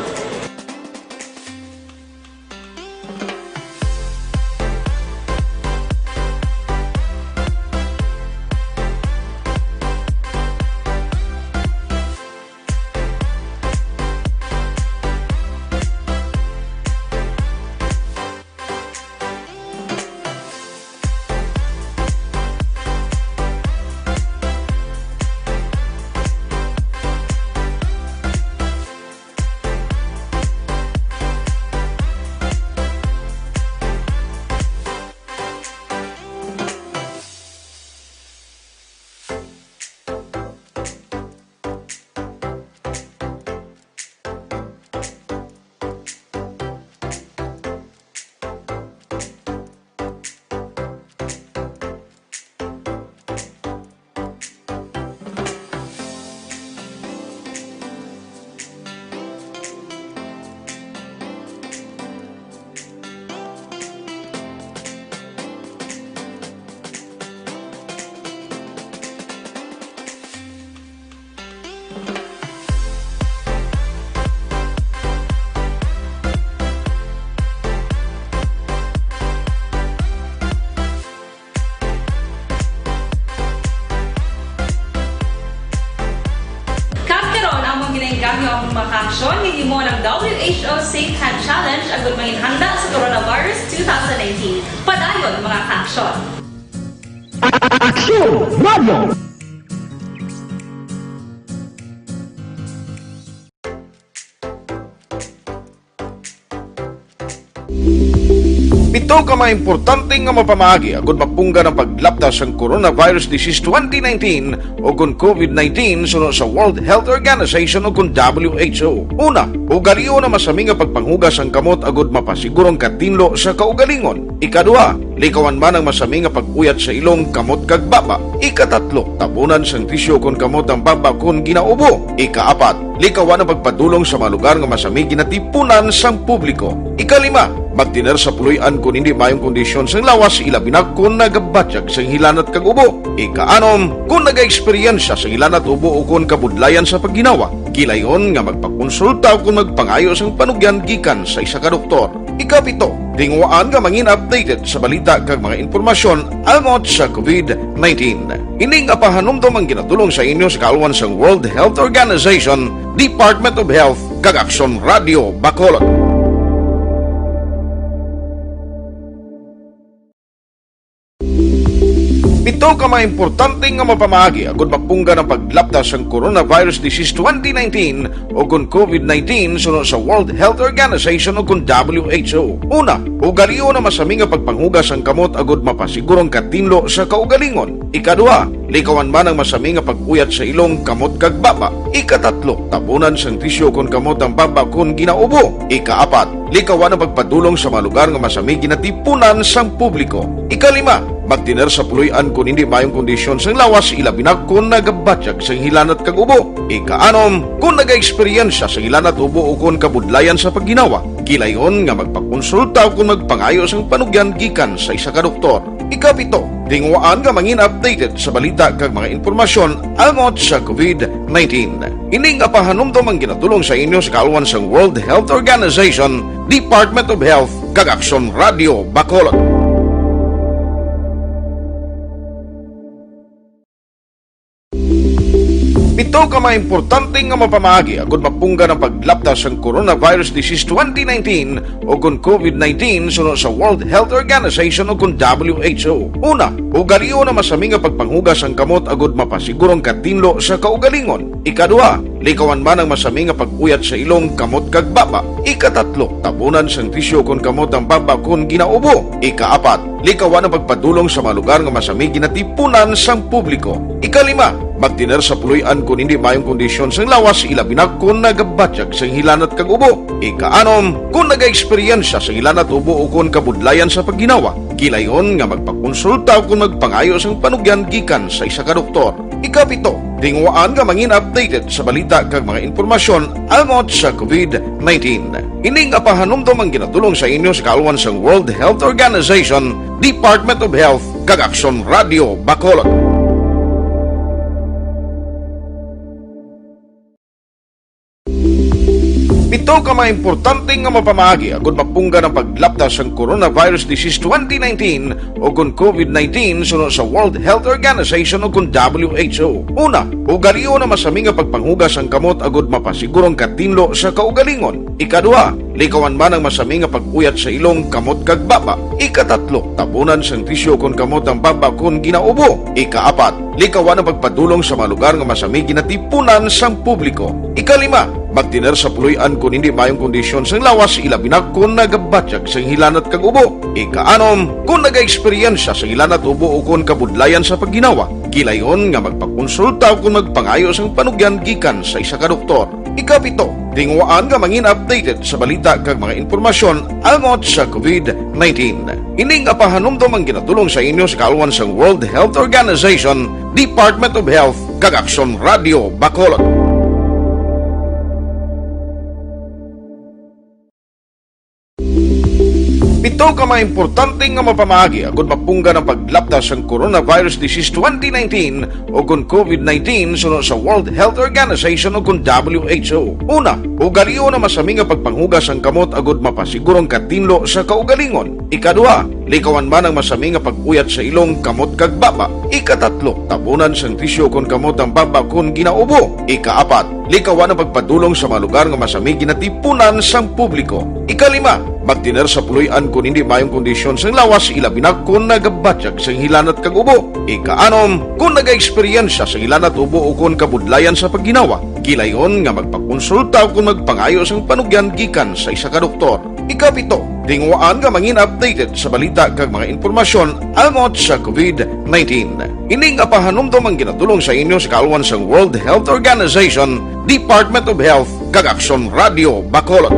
Kag karon, among ginaengganyo ang mga kaaksyon nga himo ng W H O Safe Hand Challenge agud mangin handa sa coronavirus two thousand nineteen. Padayon, mga kaaksyon. Aksyon Radio! Pito ka mga importante nga mapamaagi agud mapunggan ang paglapta sang coronavirus disease twenty nineteen o kon covid nineteen suno sa World Health Organization o kon W H O. Una, ugalion ang masami nga pagpanghugas sang kamot agud mapasiguro ang katinlo sa kaugalingon. Ikaduha, likawan man ang masami nga pag-uyat sa ilong, kamot, kag baba. Ikatatlo, tabunan sang tisyu kon kamot ang baba kon ginaubo. Ikaapat, likawan ang pagpadulong sa mga lugar nga masami ginatipunan sang publiko. Ikalima, magtener sa puloy-an kon indi maayong kondisyon sang lawas, ilabi na kon nagabatyag sang hilanat kag ubo. Ikaanom, kon nagaeksperyensya sang hilanat, ubo, o kon kabudlayan sa pagginawa, gilayon nga magpakonsulta o kon magpangayo sang panugyan gikan sa isa ka doktor. Ikapito, tinguhaan nga mangin updated sa balita kag mga impormasyon angot sa covid nineteen. Ini nga pahanumdom ang ginadul-ong sa inyo sa kaalwan sang World Health Organization, Department of Health, kag Aksyon Radio Bacolod. Pito ka mga importante nga mapamaagi agud mapunggan ang paglapta sang coronavirus disease twenty nineteen o kon covid nineteen suno sa World Health Organization o kon W H O. Una, ugalion ang masami nga pagpanghugas sang kamot agud mapasiguro ang katinlo sa kaugalingon. Ikaduha, likawan man ang masami nga pag-uyat sa ilong, kamot, kag baba. Ikatatlo, tabunan sang tisyu kon kamot ang baba kon ginaubo. Ikaapat, likawan ang pagpadulong sa mga lugar nga masami ginatipunan sang publiko. Ikalima, magtener sa puloy-an kon indi maayong kondisyon sang lawas, ilabi na kon nagabatyag sang hilanat kag ubo. Ikaanom, kon nagaeksperyensya sang hilanat, ubo, o kon kabudlayan sa pagginawa, gilayon nga magpakonsulta o kon magpangayo sang panugyan gikan sa isa ka doktor. Ikapito, tinguhaan nga mangin updated sa balita kag mga impormasyon angot sa covid nineteen. Ini nga pahanumdom ang ginadul-ong sa inyo sa kaalwan sang World Health Organization, Department of Health, kag Aksyon Radio Bacolod. Pito ka mga importante nga mapamaagi agud mapunggan ang paglapta sang coronavirus disease twenty nineteen o kon covid nineteen suno sa World Health Organization o kon W H O. Una, ugalion ang masami nga pagpanghugas sang kamot agud mapasiguro ang katinlo sa kaugalingon. Ikaduha, likawan man ang masami nga pag-uyat sa ilong, kamot kag baba. Ikatatlo, tabunan sang tisyu kon kamot ang baba kon ginaubo. Ikaapat, likawan ang pagpadulong sa mga lugar nga masami ginatipunan sang publiko. Ikalima, magtener sa puloy-an kon hindi maayong kondisyon sang lawas, ilabi na kon nagabatyag sang hilanat kag ubo. Ikaanom, kon nagaeksperyensya sang hilanat, ubo o kon kabudlayan sa pagginawa, gilayon nga magpakonsulta o kon magpangayo sang panugyan gikan sa isa ka doktor. Ikapito, tinguhaan nga mangin updated sa balita kag mga impormasyon about sa covid nineteen. Ini nga pahanumdom ang ginatulong sa inyo sa kaalwan sang World Health Organization, Department of Health, kag Aksyon Radio Bacolod. Pito ka mga importante nga mapamaagi agud mapunggan ang paglapta sang coronavirus disease twenty nineteen o kon covid nineteen suno sa World Health Organization o kon W H O. Una, ugalion ang masami nga pagpanghugas sang kamot agud mapasiguro ang katinlo sa kaugalingon. Ikaduha, likawan man ang masami nga pag-uyat sa ilong, kamot kag baba. Ikatatlo, tabunan sang tisyu kon kamot ang baba kon ginaubo. Ikaapat, likawan ang pagpadulong sa mga lugar nga masami ginatipunan sang publiko. Ikalima, magtener sa puloy-an kon hindi maayong kondisyon sang lawas, ilabi na kon nagabatyag sang hilanat kag ubo. Ikaanom, kon nagaeksperyensya sang hilanat, ubo o kon kabudlayan sa pagginawa, gilayon nga magpakonsulta o kon magpangayo sang panugyan gikan sa isa ka doktor. Ikapito, tinguhaan nga mangin updated sa balita kag mga impormasyon about sa covid nineteen. Ini nga pahanumdom ang ginatulong sa inyo sa kaalwan sang World Health Organization, Department of Health, kag Aksyon Radio Bacolod. Pito ka mga importante nga mapamaagi agud mapunggan ang paglapta sang coronavirus disease twenty nineteen o kon covid nineteen suno sa World Health Organization o kon W H O. Una, ugalion ang masami nga pagpanghugas sang kamot agud mapasiguro ang katinlo sa kaugalingon. Ikaduha, likawan man ang masami nga pag-uyat sa ilong, kamot kag baba. Ikatatlo, tabunan sang tisyu kon kamot ang baba kon ginaubo. Ikaapat, likawan ang pagpadulong sa mga lugar nga masami ginatipunan sang publiko. Ikalima, magtener sa puloy-an kon hindi maayong kondisyon sang lawas, ilabi na kon nagabatyag sang hilanat kag ubo. Ikaanom, kon nagaeksperyensya sang hilanat, ubo o kon kabudlayan sa pagginawa, gilayon nga magpakonsulta o kon magpangayo sang panugyan gikan sa isa ka doktor. Ikapito, tinguhaan nga mangin updated sa balita kag mga impormasyon about sa covid nineteen. Ini nga pahanumdom ang ginatulong sa inyo sa kaalwan sang World Health Organization, Department of Health, kag Aksyon Radio Bacolod.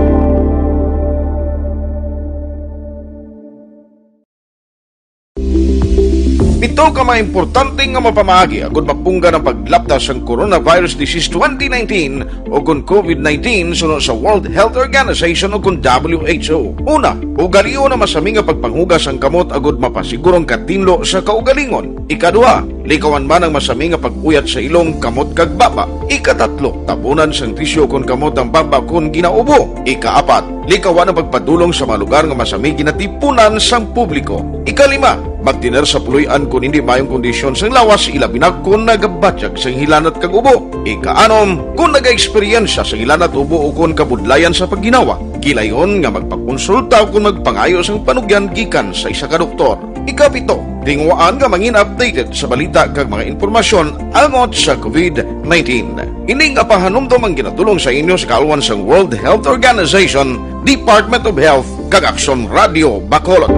Pito ka mga importante nga mapamaagi agud mapunggan ang paglapta sang coronavirus disease twenty nineteen o kon covid nineteen suno sa World Health Organization o kon W H O. Una, ugalion ang masami nga pagpanghugas sang kamot agud mapasiguro ang katinlo sa kaugalingon. Ikaduha, likawan man ang masami nga pag-uyat sa ilong, kamot kag baba. Ikatatlo, tabunan sang tisyu kon kamot ang baba kon ginaubo. Ikaapat, likawan ang pagpadulong sa mga lugar nga masami ginatipunan sang publiko. Ikalima, magtener sa puloy-an kon hindi maayong kondisyon sang lawas, ilabi na kon nagabatyag sang hilanat kag ubo. Ikaanom, kon nagaeksperyensya sang hilanat, ubo o kon kabudlayan sa pagginawa, gilayon nga magpakonsulta o kon magpangayo sang panugyan gikan sa isa ka doktor. Ikapito, tinguhaan nga mangin updated sa balita kag mga impormasyon about sa covid nineteen. Ini nga pahanumdom ang ginatulong sa inyo sa kaalwan sang World Health Organization, Department of Health, kag Aksyon Radio Bacolod.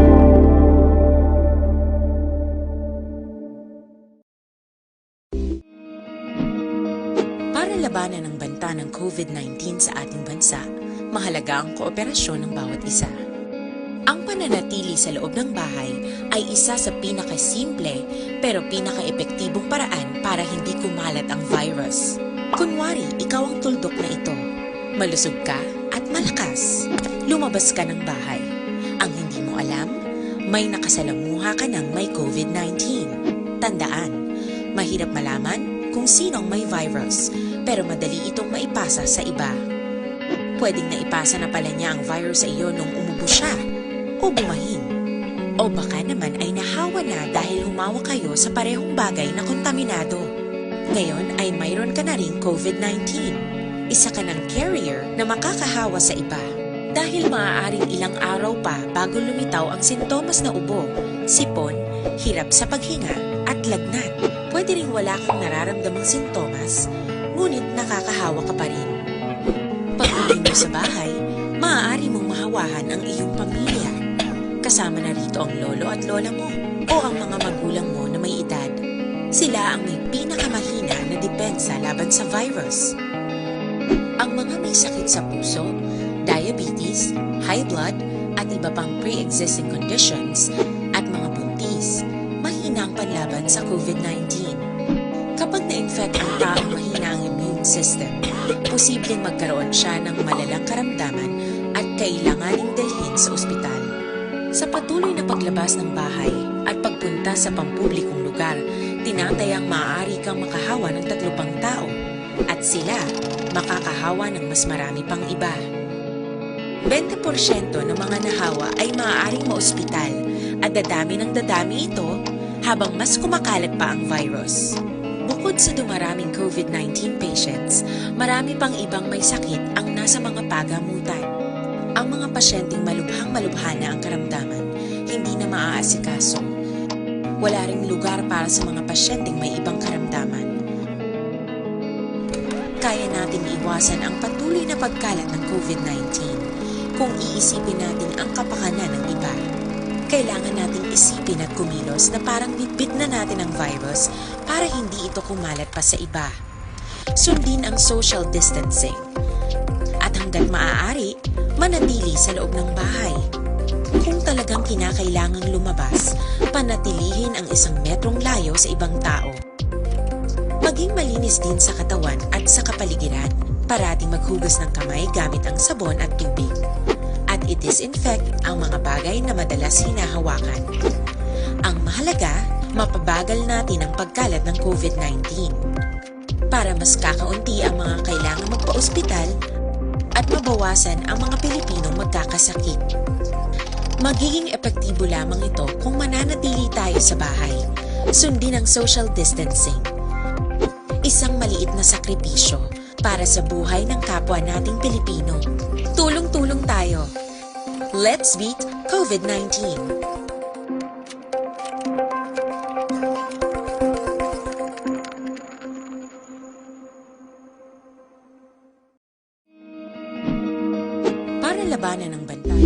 Para labanan ang banta ng covid nineteen sa ating bansa, mahalaga ang kooperasyon ng bawat isa. Ang pananatili sa loob ng bahay ay isa sa pinakasimple pero pinakaepektibong paraan para hindi kumalat ang virus. Kunwari, ikaw ang tuldok na ito. Malusog ka at malakas. Lumabas ka ng bahay. Ang hindi mo alam, may nakasalamuha ka ng may covid nineteen. Tandaan, mahirap malaman kung sino ang may virus, pero madali itong maipasa sa iba. Pwedeng naipasa na pala niya ang virus sa iyo nung umubo siya, o bumahin, o baka naman ay nahawa na dahil humawak kayo sa parehong bagay na kontaminado. Ngayon ay mayroon ka na ring COVID nineteen. Isa ka ng carrier na makakahawa sa iba. Dahil maaaring ilang araw pa bago lumitaw ang sintomas na ubo, sipon, hirap sa paghinga, at lagnat. Pwede ring wala kang nararamdamang sintomas, ngunit nakakahawa ka pa rin. Pag-uwi mo sa bahay, maaari mong mahawahan ang iyong pamilya. Kasama na rito ang lolo at lola mo o ang mga magulang mo na may edad. Sila ang may pinakamahina na depensa laban sa virus. Ang mga may sakit sa puso, diabetes, high blood, at iba pang pre-existing conditions, at mga buntis, mahina ang panlaban sa COVID nineteen. Kapag na-infect ang taong mahina ang immune system, posibleng magkaroon siya ng malalang karamdaman at kailanganing dalhin sa ospital. Sa patuloy na paglabas ng bahay at pagpunta sa pampublikong lugar, tinatayang maaari kang makahawa ng tatlo pang tao, at sila makakahawa ng mas marami pang iba. Bente porsyento ng mga nahawa ay maaaring maospital at dadami ng dadami ito habang mas kumakalat pa ang virus. Bukod sa dumaraming COVID nineteen patients, marami pang ibang may sakit ang nasa mga pagamutan. Ang mga pasyenteng malubhang-malubha na ang karamdaman, hindi na maaasikaso. Wala ring lugar para sa mga pasyenteng may ibang karamdaman. Kaya nating iwasan ang patuloy na pagkalat ng COVID nineteen kung iisipin natin ang kapakanan ng iba. Kailangan nating isipin at kumilos na parang bitbit na natin ang virus para hindi ito kumalat pa sa iba. Sundin ang social distancing. At hanggat maaari, manatili sa loob ng bahay. Kung talagang kinakailangang lumabas, panatilihin ang isang metrong layo sa ibang tao. Maging malinis din sa katawan at sa kapaligiran. Parating maghugas ng kamay gamit ang sabon at tubig. At i-disinfect ang mga bagay na madalas hinahawakan. Ang mahalaga, mapabagal natin ang pagkalat ng COVID nineteen. Para mas kakaunti ang mga kailangang magpaospital at mabawasan ang mga Pilipinong magkakasakit. Magiging epektibo lamang ito kung mananatili tayo sa bahay. Sundin ang social distancing. Isang maliit na sakripisyo para sa buhay ng kapwa nating Pilipino. Tulong-tulong tayo. Let's beat COVID nineteen. Para labanan ang bantay.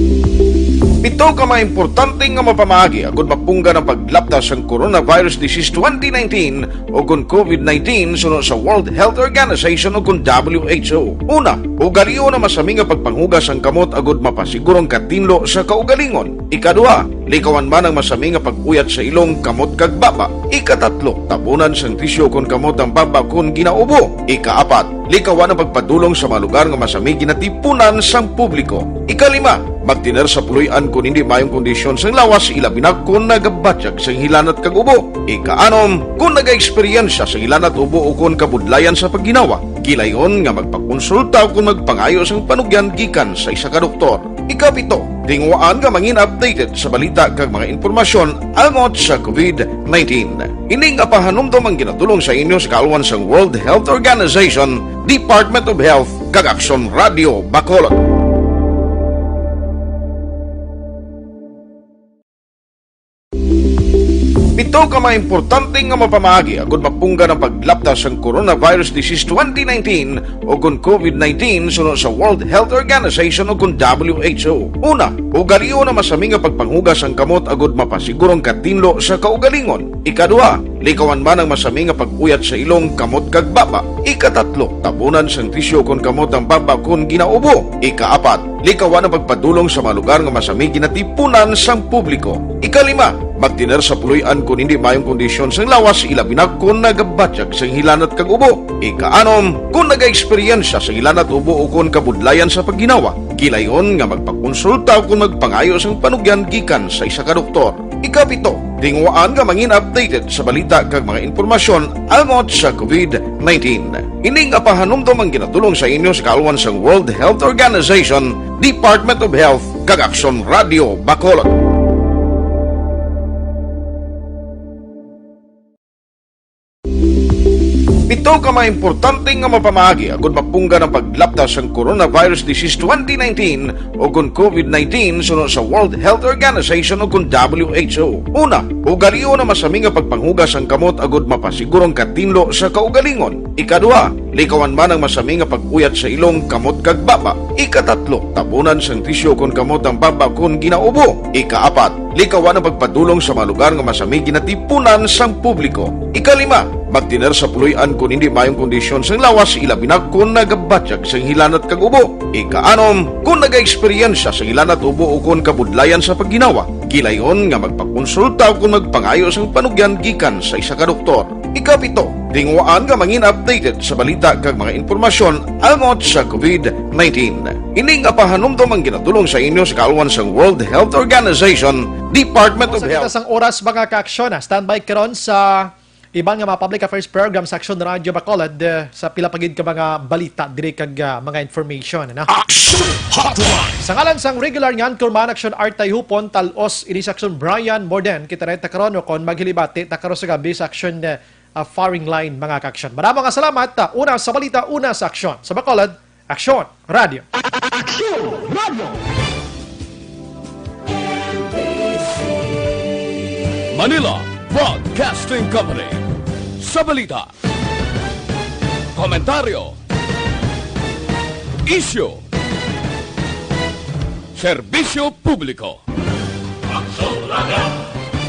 Pito ka mga importante nga mapamaagi agud mapunggan ang paglapta sang coronavirus disease twenty nineteen o kon COVID nineteen suno sa World Health Organization o kon W H O. Una, ugalion ang masami nga pagpanghugas sang kamot agud mapasiguro ang katinlo sa kaugalingon. Ikaduha, likawan man ang masami nga pag-uyat sa ilong, kamot, kag baba. Ikatatlo, tabunan sang tisyu kon kamot ang baba kon ginaubo. Ikaapat, likawan ang pagpadulong sa mga lugar nga masami ginatipunan sang publiko. Ikalima, magtener sa puloy-an kon hindi maayong kondisyon sang lawas, ilabi na kon nagabatyag sang hilanat kag ubo. Ikaanom, kon nagaeksperyensya sang hilanat, ubo, o kon kabudlayan sa pagginawa, gilayon nga magpakonsulta o kon magpangayo sang panugyan gikan sa isa ka doktor. Ikapito, tinguhaan nga mangin updated sa balita kag mga impormasyon angot sa COVID nineteen. Ini nga pahanumdom ang ginadul-ong sa inyo sa kaalwan sang World Health Organization, Department of Health, kag Aksyon Radio Bacolod. Pito ka mga importante nga mapamaagi agud mapunggan ang paglapta sang coronavirus disease twenty nineteen o kon COVID nineteen suno sa World Health Organization o kon W H O. Una, ugalion ang masami nga pagpanghugas sang kamot agud mapasiguro ang katinlo sa kaugalingon. Ikaduha, likawan man ang masami nga pag-uyat sa ilong, kamot, kag baba. Ikatatlo, tabunan sang tisyu kon kamot ang baba kon ginaubo. Ikaapat, likawan ang pagpadulong sa mga lugar nga masami ginatipunan sang publiko. Ikalima, magtener sa puloy-an kon hindi maayong kondisyon sang lawas, ilabi na kon nagabatyag sang hilanat kag ubo. Ikaanom, kon nagaeksperyensya sang hilanat, ubo, o kon kabudlayan sa pagginawa, gilayon nga magpakonsulta o kon magpangayo sang panugyan gikan sa isa ka doktor. Ikapito, tinguhaan nga mangin updated sa balita kag mga impormasyon angot sa COVID nineteen. Ini nga pahanumdom ang ginadul-ong sa inyo sa kaalwan sang World Health Organization, Department of Health, kag Aksyon Radio Bacolod. Ito ka mga importante nga mapamaagi agud mapunggan ang paglapta sang coronavirus disease twenty nineteen o kon COVID nineteen suno sa World Health Organization o kon W H O. Una, ugalion ang masami nga pagpanghugas ang kamot agud mapasiguro ang katinlo sa kaugalingon. Ikaduha, likawan man ang masami nga pag-uyat sa ilong, kamot kag baba. Ikatatlo, tabunan sang tisyo kon kamot ang baba kon ginaubo. Ikaapat, likawan ang pagpadulong sa mga lugar nga masami ginatipunan sang publiko. Ikalima, magtener sa puloy-an kon hindi maayong kondisyon sang lawas, ilabi na kon nagabatyag sang hilanat kag ubo. Ikaanom, kon nagaeksperyensya sang hilanat, ubo o kon kabudlayan sa pagginawa, gilayon nga magpakonsulta o kon magpangayo sang panugyan gikan sa isa ka doktor. Ikapito, tinguhaan nga mangin updated sa balita kag mga impormasyon angot sa COVID nineteen. Ini nga pahanumdom ang ginadul-ong sa inyo sa kaalwan sang World Health Organization, Department of Sa Health. Sang oras, mga ka-aksyon, ah, standby karon sa iban nga mga public affairs program sa Aksyon Radio Bacolod, eh, sa pila pa gid ka mga balita diri kag, ah, mga information, ano? Aksyon Hotline! Sa ngalan sang regular nga anchorman, Aksyon Artay Hupon, talos ini sa Aksyon Brian Morden, kita reta karon o kon maghilibati ta karon sa gabi sa Aksyon, eh, ah, firing line, mga ka-aksyon. Madamo nga salamat. Ah, una sa balita, una sa aksyon. Sa Bacolod, Aksyon Radio. Aksyon Radio. Manila Broadcasting Company. Sa balita, komentaryo, isyu, serbisyo publiko. Aksyon Radio.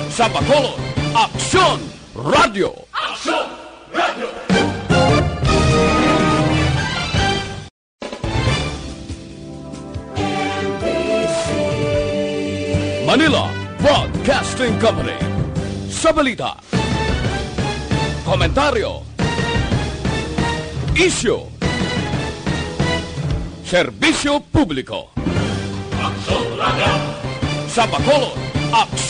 Sa Bacolod, Aksyon Radio. Aksyon Radio. Manila Broadcasting Company. Sa balita, komentaryo, isyu, serbisyo publiko. Aksyon Radio. Sa Bacolod, Aksyon